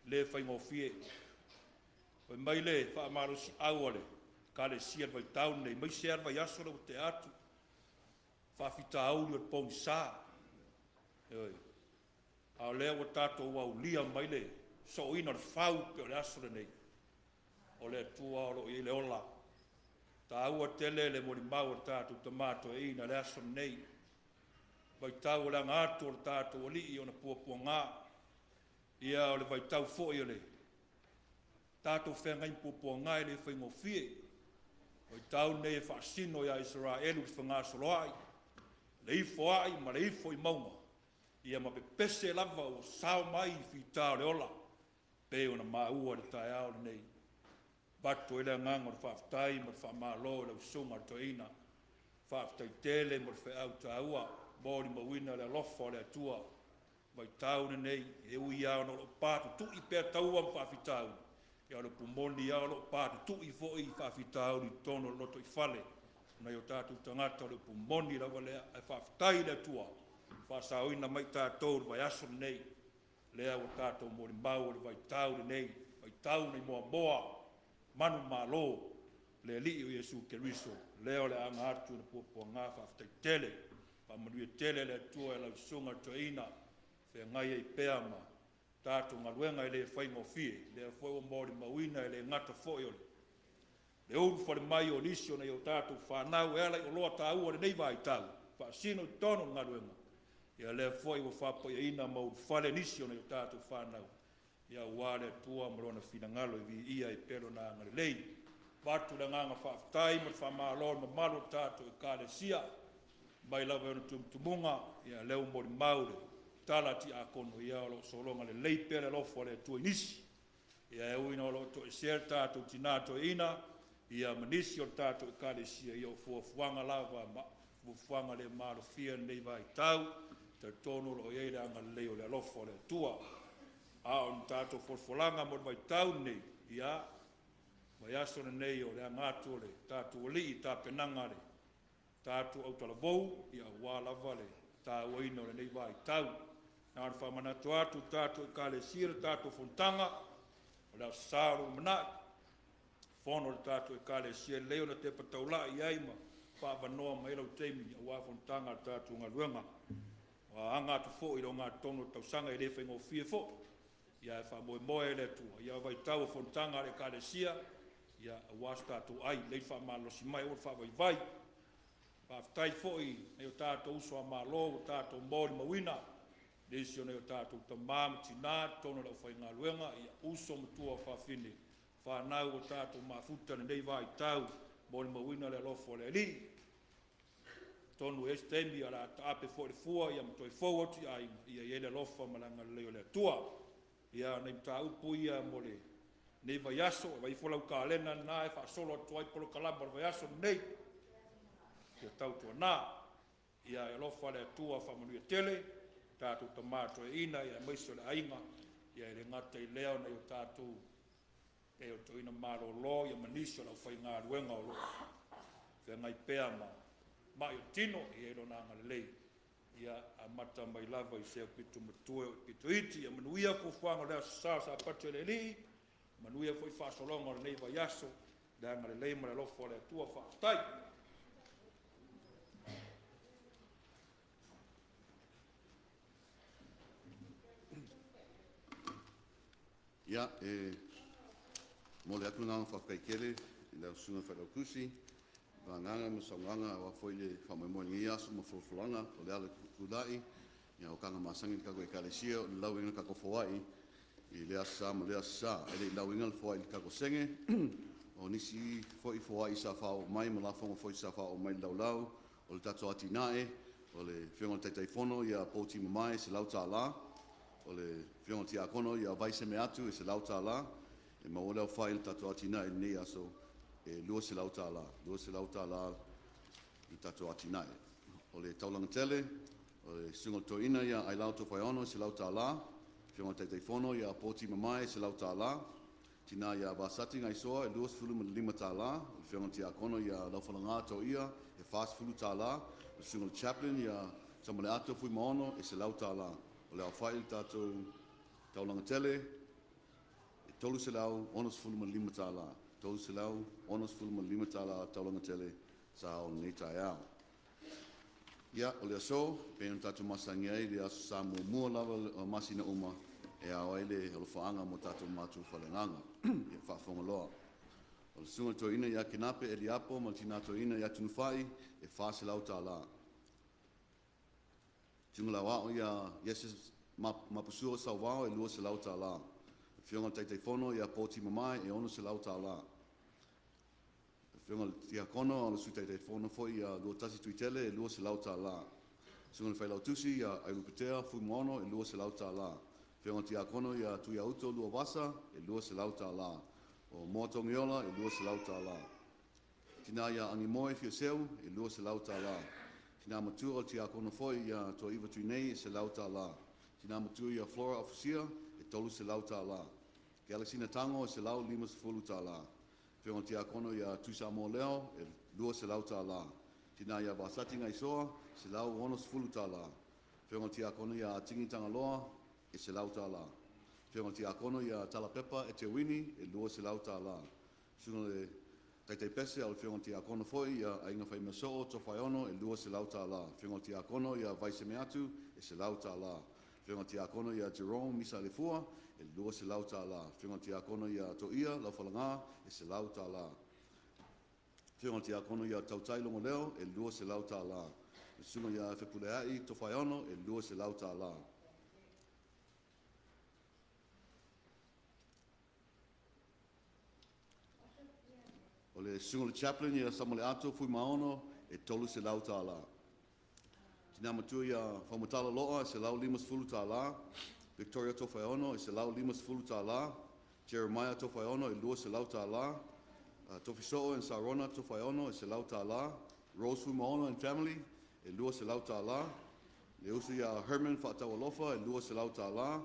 le faigofie. Fai mai le faamalosi'au a le Ekalesia i le vaitau lenei, aemaise lava le vaiaso lea ua te'a atu, faafitauli o le pogisa, ioe, a o lea ua tatou aulia mai le sooina o le fau pei o le aso lenei, o le Atua o lo o i ai le ola. E taua tele le molimau a le tatou tama toeaina i le aso lenei, vaitau o le aga atu o le tatou Alii i ona puapuaga. Ia o le vaitau foi o le tatou feagai ma puapuaga e le faigofie. Vaitau lenei e faasino ia Isaraelu i le fegasoloai, le ifo ai ma le ifo i mauga, ia ma pepese lava ua sao mai i fita o le ola, pei ona maua i le taeao lenei. Avatu ai le agaga o le faafetai ma le faamalo i lau susuga i le toeaina. Faafetai tele mo le feau taua, molimauina le alofa o le Atua. Vaitau lenei, e ui lava ona o lo o patutu'i pea taua ma faafitauli, ia o le upu moni lava o lo o patutu'i foi faafitauli i totonu o le lotoifale o nai o tatou tagata, o le upu moni lava lea. Ae faafetai i le Atua ua faasaoina mai tatou i le vaiaso lenei, lea ua tatou molimau i le vaitau lenei, vaitau nei Moamoa, manumalo, le Alii o Iesu Keriso, lea o le a aga atu i ona puapuaga. Faafetai tele, faamanuia tele le Atua i lau susuga i le toeaina, feagai ai pea ma tatou galuega e le faigofie. Lea foi ua molimauina e le gata foi o le ulufale mai o nisi o nai o tatou fanau e ala i oloa taua i lenei vaitau, faasino i totonu o le galuega, ia lea foi ua faapaiaina ma ulufale nisi o nai o tatou fanau, ia aua le Atua ma Lona finagalo e viia ai pea Lona agalelei. Avatu le agaga faafetai ma le faamalo i le mamalu o le tatou Ekalesia, mai lava i ona tumutumuga, ia lea ua molimau le tala a Tiakono, ia o lo o sologa lelei pea le alofa o le Atua i nisi. Ia e ui ina o lo o toesea le tatou tinā toeaina, ia ma nisi o le tatou Ekalesia, ia o fuafuaga lava ma fuafuaga le maalofia i lenei vaitau, e talitonu o lo o i ai le agalelei o le alofa o le Atua. A o ni tatou folafolaga mo le vaitau lenei, ia, vaiaso lenei o le aga atu o le tatou Alii i tapenaga a le tatou autalavou, ia aua lava le tāuaina o lenei vaitau. Na ona faamanatu atu i le tatou Ekalesia le tatou fonotaga, o le Aso Sa o le lumanai, fono le tatou Ekalesia, e lelei ona tepa taulai i ai ma faaavanoa mai ai lau taimi aua fonotaga a le tatou galuega. Ua aga atu foi i le ogatotonu o le tausaga, e le faigofie foi, ia ae faamoemoe i le Atua, ia vaitau o fonotaga a le Ekalesia, ia aua so tatou ai, lelei le faamalolosi mai, aua le faavaivai. Faafetai foi i nai o tatou uso a Malo ua tatou molimauina, nisi o nai o tatou tama ma tina i totonu o le aufaigaluega, ia, uso ma tuafafine, fanau ua tatou mafuta i lenei vaitau, molimauina le alofa o le Alii. Atonu e i ai se taimi o le a taape foi le fua ia ma toe fou atu i aiga, ia i ai le alofa ma le agalelei o le Atua. Ia, o nai mataupu ia mo lenei vaiaso, e vaai ifo lau kalena lena e faasolo atu ai polokalame o le vaiaso lenei. Ia tautuana, ia e alofa le Atua faamanuia tele tatou tama toeaina ia aemaise o le aiga, ia e le gata i lea o nai o tatou e o toeaina malolo ia ma nisi o le aufaigaluega o lo o feagai pea ma mai o le tino, e i ai lona agalelei, ia amata mai lava i se aupito matua e oo i pito iti. Ia manuia fuafuaga o le Aso Sa o Sapati o le Alii, manuia foi faasologa o lenei vaiaso, le agalelei ma le alofa o le Atua. Faafetai. Ia, e momoli atu le agaga faafetai tele i lau Susuga i le Failautusi i vagaga ma saunoaga aua foi le faamoemoe o lenei aso ma folafolaga o le ala tulai o tulaga masani a le tatou Ekalesia o le lauina o le tatou foai i lea Aso Sa ma lea Aso Sa. Ae le i lauina le foai i le tatou sege, o nisi foi foai sa faaoo mai ma lafoga foi sa faaoo mai i le laulau o le tatou atinae, o le Afioga i le Taitaifono ia Paul T. Mamae e $100. O le Afioga i le Tiakono ia Vaai Semeatu e $100. E maua ai le aofai o le tatou atinae i lenei aso e $200, $200 le tatou atinae. O le taulaga tele, o le Susuga i le Toeaina ia Ailao Tofaeono e $100. Afioga i le Taitaifono ia Paul T. Mamae e $100. Tina ia Vasati Gaisoa e $25. Le Afioga i le Tiakono ia Laufalaga Toia e $40. Le Susuga i le Chaplain ia Samaleato Fuimaono e $100. O le aofai o le tatou taulaga tele e $365. $365 le taulaga tele sa ao i lenei taeao. Ia, o le aso e pei ona tatou masani ai i le Aso Sa muamua lava o masina uma e ao ai le alofaaga mo tatou matu faaleagaga. Ia faafofoga loa. O le Susuga i le Toeaina ia Kenape Eliapo ma le Tina Toeaina ia Tunufa'i e $400. Susuga i le Aoao ia Iesus Mapusua Sauvao e $200. Afioga i le Taitaifono ia Paul T. Mamae e $600. Afioga i le Tiakono a o le Sui Taitaifono foi ia Luatasi Tuitele e $200. Susuga i le Failautusi ia Ailupe Tea Fuimaono e $200. Afioga i le Tiakono ia Tuiauto Luavasa e $200. O Moa Togiola e $200. Tina ia Agimoe Fiaseu e $200. Tina matua o le Tiakono foi ia Toaiva Tuinei e $100. Tina matua ia Flora Afusia e $300. Galaxina Tago e $150. Afioga i le Tiakono ia Tuisamoa Leo e $200. Tina ia Vasati Gaisoa e $160. Afioga i le Tiakono ia Atigi Tagaloa e $100. Afioga i le Tiakono ia Tala Pepa Eteuini e $200. Susuga i le Taitai Pese a o le Afioga i le Tiakono foi ia Aiga Faimeasoo Tofaeono e $200. Afioga i le Tiakono ia Vaai Semeatu e $100. Afioga i le Tiakono ia Jerome Misa Alefua e $200. Afioga i le Tiakono ia Toia Laufalaga e $100. Afioga i le Tiakono ia Tautai Logoleo e $200. Le Susuga ia Fepuleai Tofaeono e $200. O le Susuga i le Chaplain ia Samaleato Fuimaono e $300. Tina matua ia Faumatala Loa e $150. Victoria Tofaeono e $150. Jeremiah Tofaeono e $200. Tofiso'o and Sarona Tofaeono e $100. Rose Fuimaono and family e $200. Le uso ia Herman Faataualofa e $200.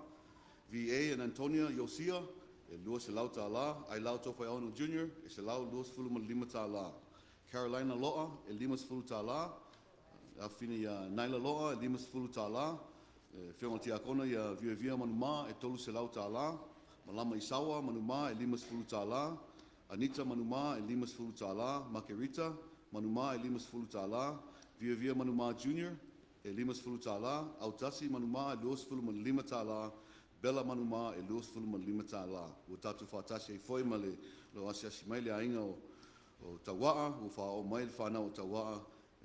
VA and Antonia Iosia e $200. Ailao Tofaeono Jr e $125. Carolina Loa e $50. Le afafine ia Naila Loa e $50. Le Afioga i le Tiakono ia Viavia Manumā e $300. Malama Isaua Manumā e $50. Anita Manumā e $50. Makerita Manumā e $50. Viavia Manumā Jr e $50. Autasi Manumā e $25. Bella Manumā e $25. Ua tatou faatasi ai foi ma le asiasi mai le aiga o Tauaa, ua faaoo mai le fanau a Tauaa.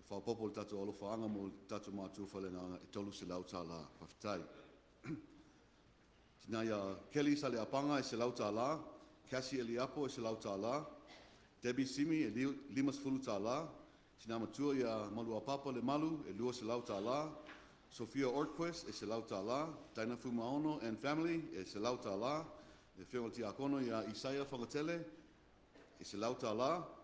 Faaopoopo i le tatou alofaaga mo tatou matua faaleagaga e $300. Faafetai. Tina ia Kelly Saleapaga e $100. Cassie Eliapo e $100. Debbie Simi e $50. Tina matua ia Maluapapa Lemalu e $200. Sophia Ortquist e $100. Dinah Fuimaono and family e $100. Le Afioga i le Tiakono ia Isaia Fagatele e $100.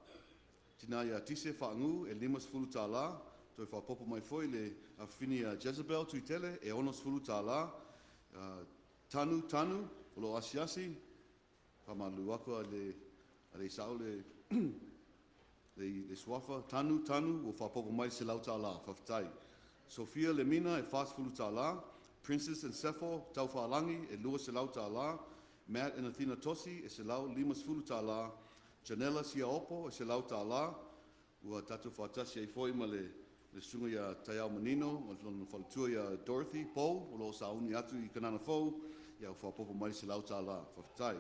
Tina ia Tise Faagu e $50. Toe faaopoopo mai foi le afafine ia Jezebel Tuitele e $60. Tanu Tanu o lo o asiasi, faamalulu atu a le i sao le suafa, Tanu Tanu ua faaopoopo mai le $100, faafetai. Sophia Lemina e $40. Princess and Sefo Taufaalagi e $200. Matt and Athena Tosi e $150. Janela Siaopo e $100. Ua tatou faatasi ai foi ma le Susuga ia Taiao Manino ma lona faletua ia Dorothy Pou o lo o sauni atu i Kanana Fou, ia ua faaopoopo mai le $100, faafetai.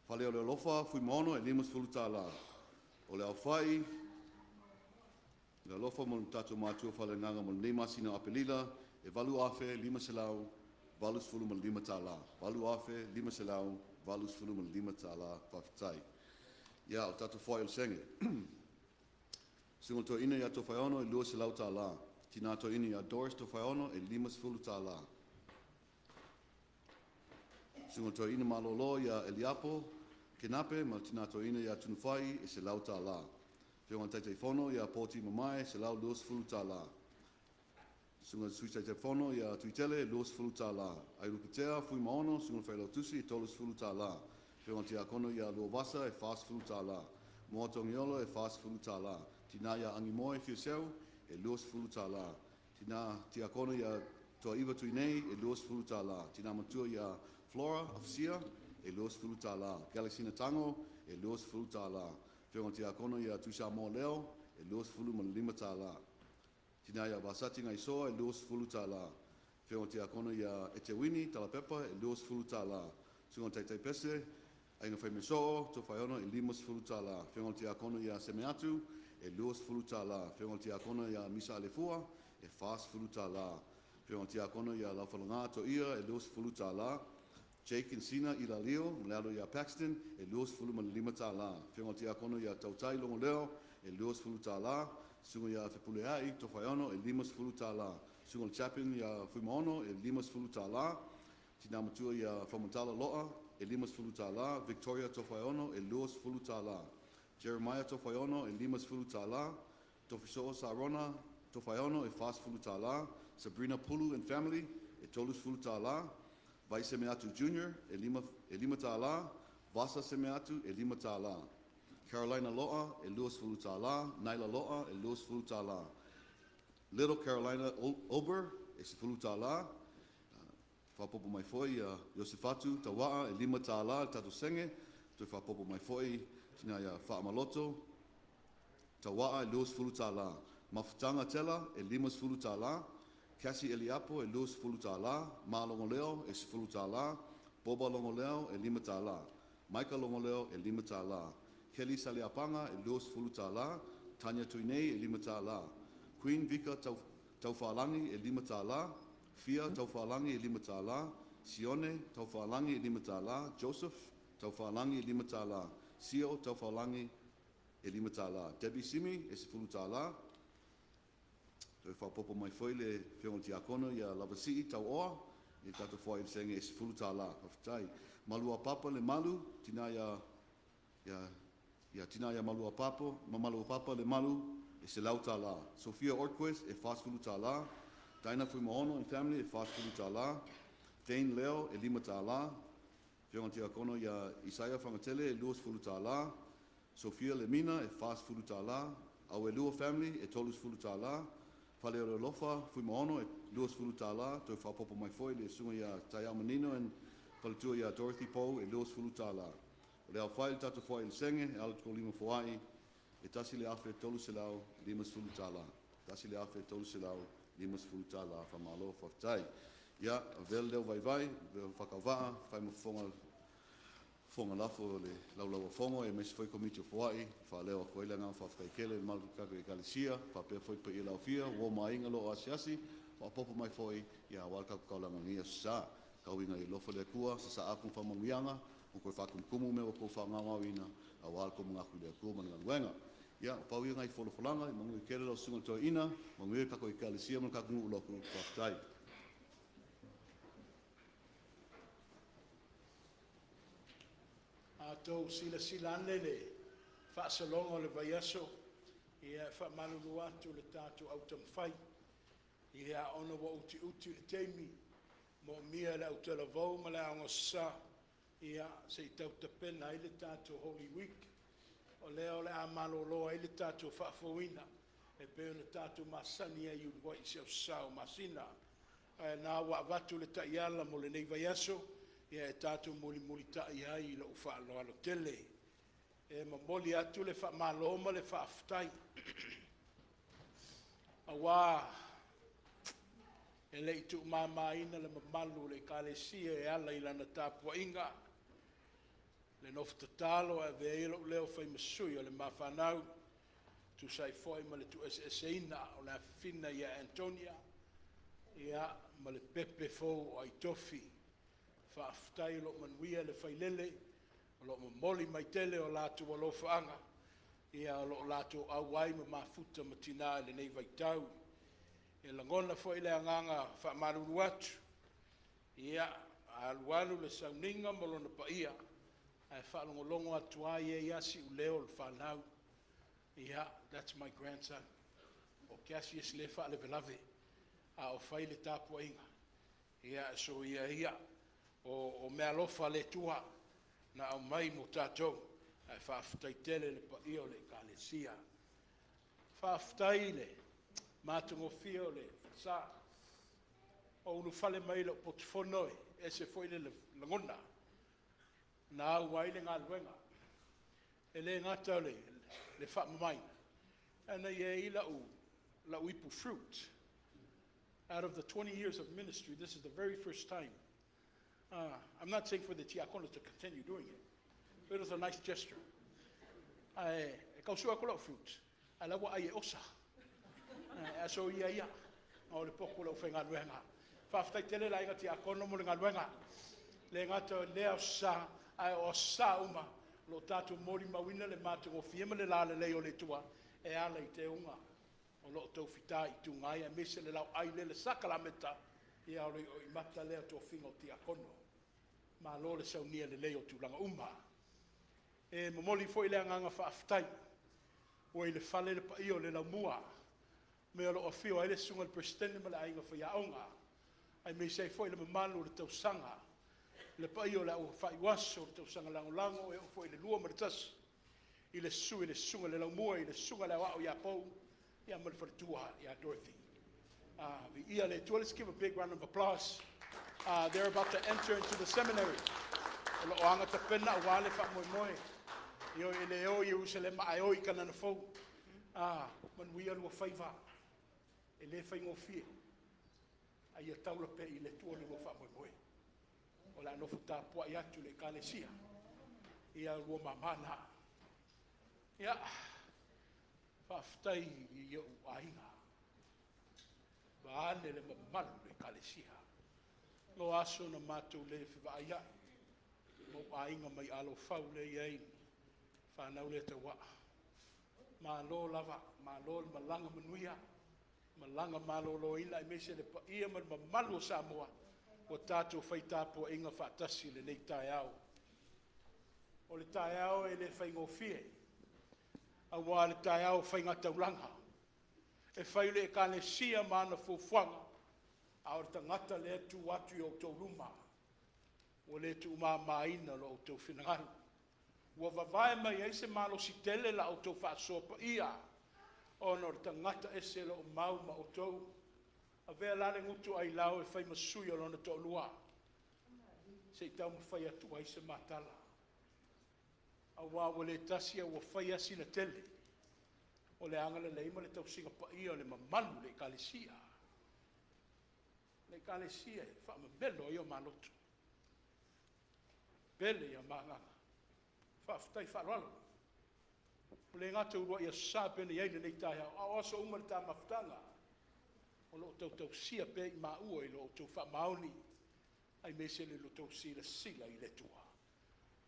Fale o le Alofa Fuimaono e $50. O le aofai o le alofa mo tatou matua faaleagaga mo lenei masina o Aperila e $8,585, $8,585. Faafetai. Ia, o le tatou foai o le sege. Susuga i le Toeaina ia Tofaeono e $200. Tina Toeaina ia Doris Tofaeono e $50. Susuga i le Toeaina malolo ia Eliapo Kenape ma le Tina Toeaina ia Tunufai e $100. Afioga i le Taitaifono ia Poti Mamae e $120. Susuga i le Sui Taitaifono ia Tuitele e $20. Ailupetea Fuimaono, Susuga i le Failautusi e $30. Afioga i le Tiakono ia Luavasa e $40. Moa Togiolo e $40. Tina ia Agimoe Fiaseu e $20. Tina Tiakono ia Toaiva Tuinei e $20. Tina matua ia Flora Afusia e $20. Galaxina Tago e $20. Afioga i le Tiakono ia Tuisamoa Leo e $25. Tina ia Vasati Gaisoa e $20. Afioga i le Tiakono ia Eteuini Talapepa e $20. Susuga i le Taitai Pese, Aiga Faimesoo Tofaeono e $50. Afioga i le Tiakono ia Semeatu e $20. Afioga i le Tiakono ia Misa Alefua e $40. Afioga i le Tiakono ia Laufalaga Toia e $20. Jake and Sina Ilalio ma le alo ia Paxton e $25. Afioga i le Tiakono ia Tautai Logoleo e $20. Susuga ia Fepuleai Tofaeono e $50. Susuga i le Chaplain ia Fuimaono e $50. Tina matua ia Faumatala Loa e $50. Victoria Tofaeono e $20. Jeremiah Tofaeono e $50. Tofiso'o Sarona Tofaeono e $40. Sabrina Pulu and family e $30. Vai Semeatu Jr. e $5. Vasa Semeatu e $5. Carolina Loa e $20. Naila Loa e $20. Little Carolina Ober e $10. Faaopoopo mai foi ia Iosefatu Tauaa e $5 le tatou sege. Toe faaopoopo mai foi tina ia Faamaloto Tauaa e $20. Mafutaga Tela e $50. Cassie Eliapo e $20. Ma Logoleo e $10. Boba Logoleo e $5. Maika Logoleo e $5. Kelly Saleapaga e $20. Tanya Tuinei e $5. Queen Vika Taufaalagi e $5. Fia Taufaalagi e $5. Sione Taufaalagi e $5. Joseph Taufaalagi e $5. Sio Taufaalagi e $5. Debbie Simi e $10. Toe faaopoopo mai foi le Afioga i le Tiakono ia Lavasii Tauoa i le tatou foai i le sege e $10. Faafetai. Maluapapa Lemalu, tina ia tina ia Maluapapa, ma Maluapapa Lemalu e $100. Sophia Ortquist e $40. Dinah Fuimaono and family e $40. Thane Leo e $5. Afioga i le Tiakono ia Isaia Fagatele e $20. Sophia Lemina e $40. Auelua family e $30. Fale o le Alofa Fuimaono e $20. Toe faaopoopo mai foi le susuga ia Taiao Manino and faletua ia Dorothy Pou e $20. O le aofai o le tatou foai i le sege e ala i le lima foai e $1,350. $1,350. Faamalo faafetai. Ia, avea lea vaivai, avea ma faatauvaa e fai ma fofoga Fofoga Lafo o le Laulau-a-Fono aemaise foi Komiti o Foai, e faaleo atu ai le agaga faafetai tele i le mamalu o le tatou Ekalesia faapea foi le paia o le aofia, uo ma aiga o lo o asiasi ma faaopoopo mai foi aua le tatou taulaga i lenei Aso Sa. Tau ina ia alofa le Atua sasaa atu ni faamanuiaga ma toe faatumutumu mea ua outou faagaogaoina aua lo outou manatu i le Atua ma Lana galuega. Ia na pau ia o nai folafolaga, ia manuia tele lau Susuga i le Toeaina, manuia le tatou Ekalesia ma le tatou nuu lotu. Faafetai. A outou silasila ane i le faasologa o le vaiaso, ia e faamalulu atu i le tatou au taumafai, ona ua utiuti le taimi, e moomia e le autalavou ma le Aoga Aso Sa se i tau tapena ai le tatou Holy Week, o lea o le a malolo ai le tatou faafouina e pei ona tatou masani ai i uluai seleseao masina. Ae o lena ua avatu le taiala mo lenei vaiaso e tatou mulimulitai ai i lou faaaloalo tele. E momoli atu le faamalo ma le faafetai aua e le i tuumamaina le mamalu o le Ekalesia e ala i lana tapuaiga, le nofo tatalo e avea ia lou leo e fai ma sui o le ma fanau e tusa ai foi ma le tuueseeseina o le afafine ia Antonia ma le pepe fou o Aitofi. Faafetai o lo o manuia le failele, o lo o momoli mai tele o latou alofaaga, o lo o latou auai ma mafuta ma tina i lenei vaitau. E lagona foi le agaga faamalulu atu, ia, a alualu le sauniga ma lona paia, ae faalogologo atu lava, e i ai lava si uleo o le fanau, ia, that's my grandson. O Cassius lea e faalavelave a o fai le tapuaiga, ia soia ia. O meaalofa a le Atua na aumai mo tatou, ae faafetai tele i le paia o le Ekalesia. Faafetai i le matagofie o le falesa. Ua ou ulufale mai i lou potu fono e ese foi le lagona na au ai le galuega. E le gata o le faamamaina, ae na i ai lau ipu fruit. Out of the 20 years of ministry, this is the very first time. I'm not saying for the tiakono to continue doing it, but it was a nice gesture. Ae tau sue atu lau fruit, a o la e ua ai e osa. Ae soia ia, o le potu o le aufaigaluega. Faafetai tele le aiga tiakono mo le galuega. E le gata o lea Aso Sa, a o Aso Sa uma, o lo o tatou molimauina le matagofie ma le lalelei o le Atua e ala i teuga o lo o outou fitaituga ai, aemaise le laoai i le sakalameta, ia o le ioimata lea o tofiga o tiakono. Malo le saunia lelei o tulaga uma. E momoli foi le agaga faafetai ua i le fale le paia o le Laumua, mea o lo o afio ai le Susuga i le Peresetene ma le Aiga Faiaoga, aemaise ai foi le mamalu o le tausaga, le paia o le au faiuaso o le tausaga lagolago e oo foi i le 2 ma le 1, i le susu i le Susuga i le Laumua i le Susuga i le Aoao ia Pou ma le faletua ia Dorothy. Viia le Atua. Let's give a big round of applause. They're about to enter into the seminary. O lo o aga tapena aua le faamoemoe. Ioe, e le o i Ierusalema ae o i Kanana fou. Manuia lua faiva. E le faigofie. A ia taula pea i le Atua lo oulua faamoemoe. O le a nofo tapuai atu le Ekalesia ia oulua mama na. Ia, faafetai i ou aiga, vaeane le mamalu o le Ekalesia. Loa aso na matou le fevaaiai ma ou aiga mai Alofau lea e i ai le fanau lea tauaa, malo lava, malo le malaga manuia, malaga maloloina aemaise le paia ma le mamalu o Samoa ua tatou fai tapuaiga faatasi i lenei taeao. O le taeao e le faigofie, aua o le taeao o faigataulaga, e fai le Ekalesia ma ana fuafuaga, a o le tagata lea e tu atu i outou luma, ua le tuumamaina i lo outou finagalo. Ua vavae mai ai se malosi tele la outou faasoa paia, ona o le tagata ese o lo o mau ma outou. Avea la le gutu ailao e fai ma sui o lona toalua, se i taumafai atu ai se ma tala, aua ua le tasi ae ua fai lava sina tele o le agalelei ma le tausiga paia o le mamalu i le Ekalesia. O le Ekalesia e faamamelo ai o ma loto, e pele ia ma agaga. Faafetai faaaloalo. Ua le gata i uluai Aso Sa pei ona i ai lenei taeao, a o aso uma i le ta mafutaga o lo o tautausia pea i maua i lo outou faamaoni aemaise le tou silasila i le Atua.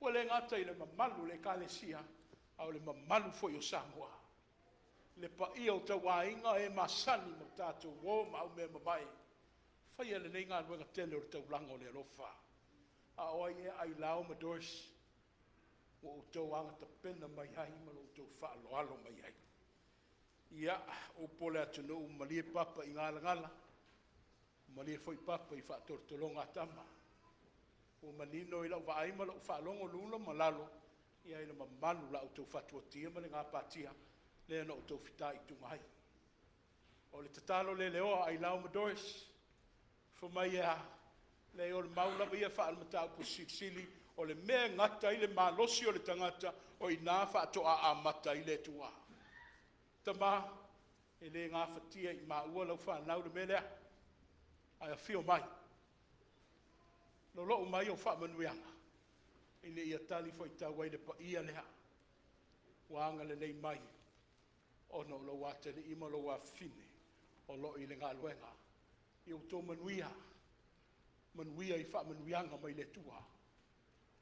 Ua le gata i le mamalu o le Ekalesia, a o le mamalu foi o Samoa, le paia o tauaiga e masani ma tatou uo ma aumeamamae, faia lenei galuega tele o le taulaga o le alofa. A o ai ea Ailao ma Doris ua outou agatapena mai ai ma lo outou faaaloalo mai ai? Ia, o upu a le atunuu, malie papa i galagala, malie foi papa i faatolotologa a tama. Ua manino i lau vaai ma lau faalogo Lula ma Lalo, ia i le mamalu o la outou faatuatia ma le gapatia lea na outou fitaituga ai. O le tatalo le leoa a Ailao ma Doris, fai mai e a? Leai o le mau lava ia faale-mataupu silisili, o le mea e gata ai le malosi o le tagata, o i ina faatoa amata ai le Atua. Tama, e le gafatia e maua lau fanau le mea lea, ae afio mai, lolou mai au faamanuiaga ina ia talifuaitau ai le paia lea ua agalelei mai ona o lou atalii ma lou afafine o lo o i le galuega. Ia outou manuia, manuia i faamanuiaga mai le Atua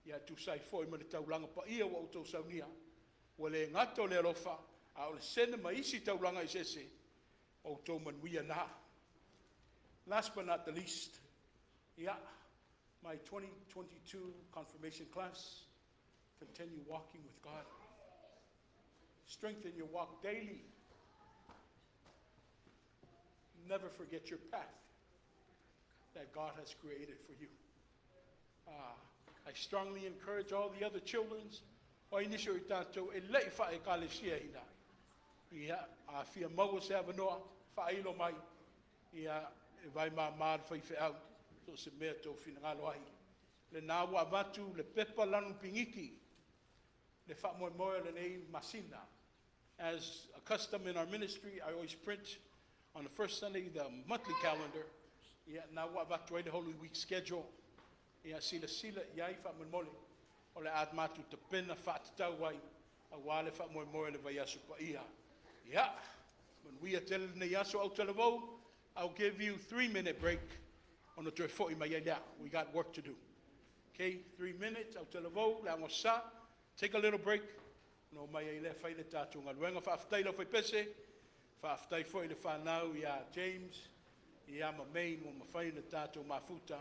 e tusa ai foi ma le taulaga paia ua outou saunia, ua le gata o le alofa, a o le sene ma isi taulaga eseese, o outou manuia na. Last but not the least, yeah, my 2022 confirmation class, continue walking with God. Strengthen your walk daily. Never forget your path that God has created for you. I strongly encourage all the other children o ai nisi o i tatou e le i faaekalesiaina, ia, a fia maua se avanoa, faailo mai, ia, e vaimama le faifeau, so o se mea tou te finagalo ai. O lena ua avatu le pepa lanu piniki, le faamoemoe o lenei masina. As a custom in our ministry, I always print on the first Sunday the monthly calendar. Ia, na ua avatu ai le Holy Week schedule. Ia, silasila i ai faamolemole, o le a matou tapena faatatau ai aua le faamoemoe o le vaiaso paia. Ia, manuia tele lenei aso. Autalavou, I'll give you 3-minute break ona toe foi mai ai lea. We got work to do. Okay, 3 minutes, autalavou, le agosa, take a little break, ona omai ai lea fai le tatou galuega. Faafetai i le aufaipese, faafetai foi i le fanau ia James, ia ma May ua mafai ona tatou mafuta,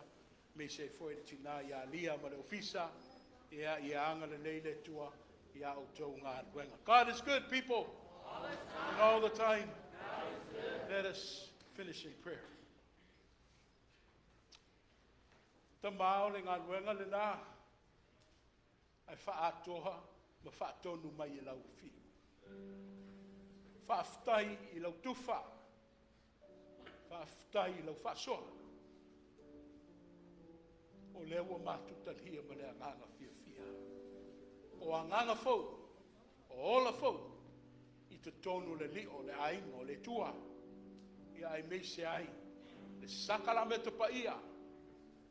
aemaise ai foi le tina ia Lia ma le ofisa, ia agalelei le Atua ia outou galuega. God is good, people. And all the time. Let us finish in prayer. Tama o le galuega lena, ae faaatoa ma faatonu mai e lau Afio. Faafetai i lau tufa, faafetai i lau faasoa, o lea ua matou talia ma le agaga fiafia. O agaga fou, o ola fou, i totonu o le lio o le aiga o le Atua, ia aemaise ai le sakalameta paia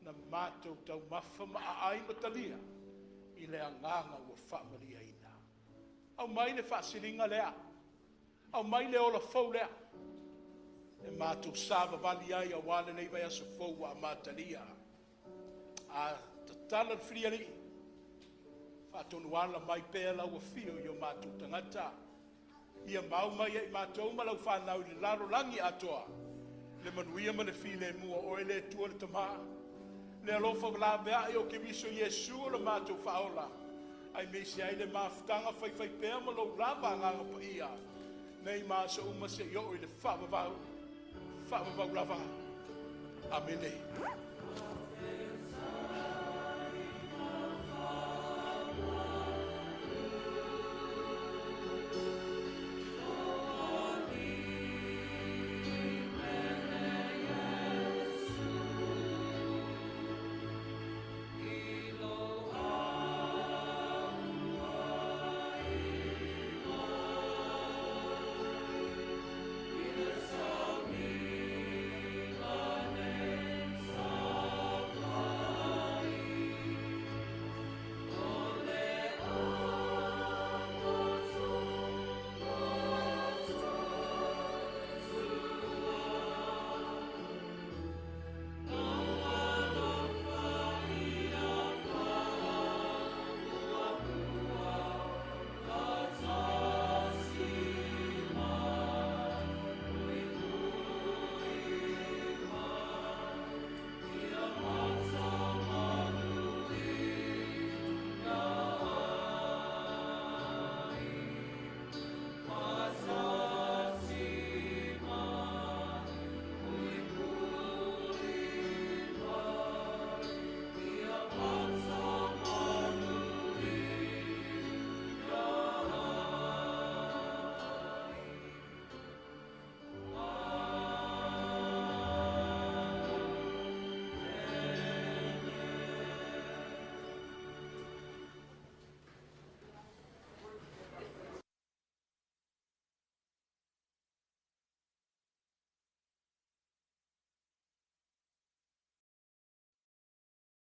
na matou taumafa ma aai ma talia i le agaga ua faamalieina. Aumai le faasiliga lea, aumai le ola fou lea, e matou savavali ai aua lenei vaiaso fou ua amatalia. A tatala le filialii, faatonuala mai pea lau afio i o matou tagata, ia mau mai ia i matou ma lau fanau i le lalolagi atoa, le manuia ma le filemu o oe le Atua le Tama, le alofa laveai o Keriso Iesu o le matou Faaola, aemaise ai le mafutaga faifaipea ma lou lava Agaga Paia, nei ma aso uma seia oo i le faavavau, faavavau lava. Amene.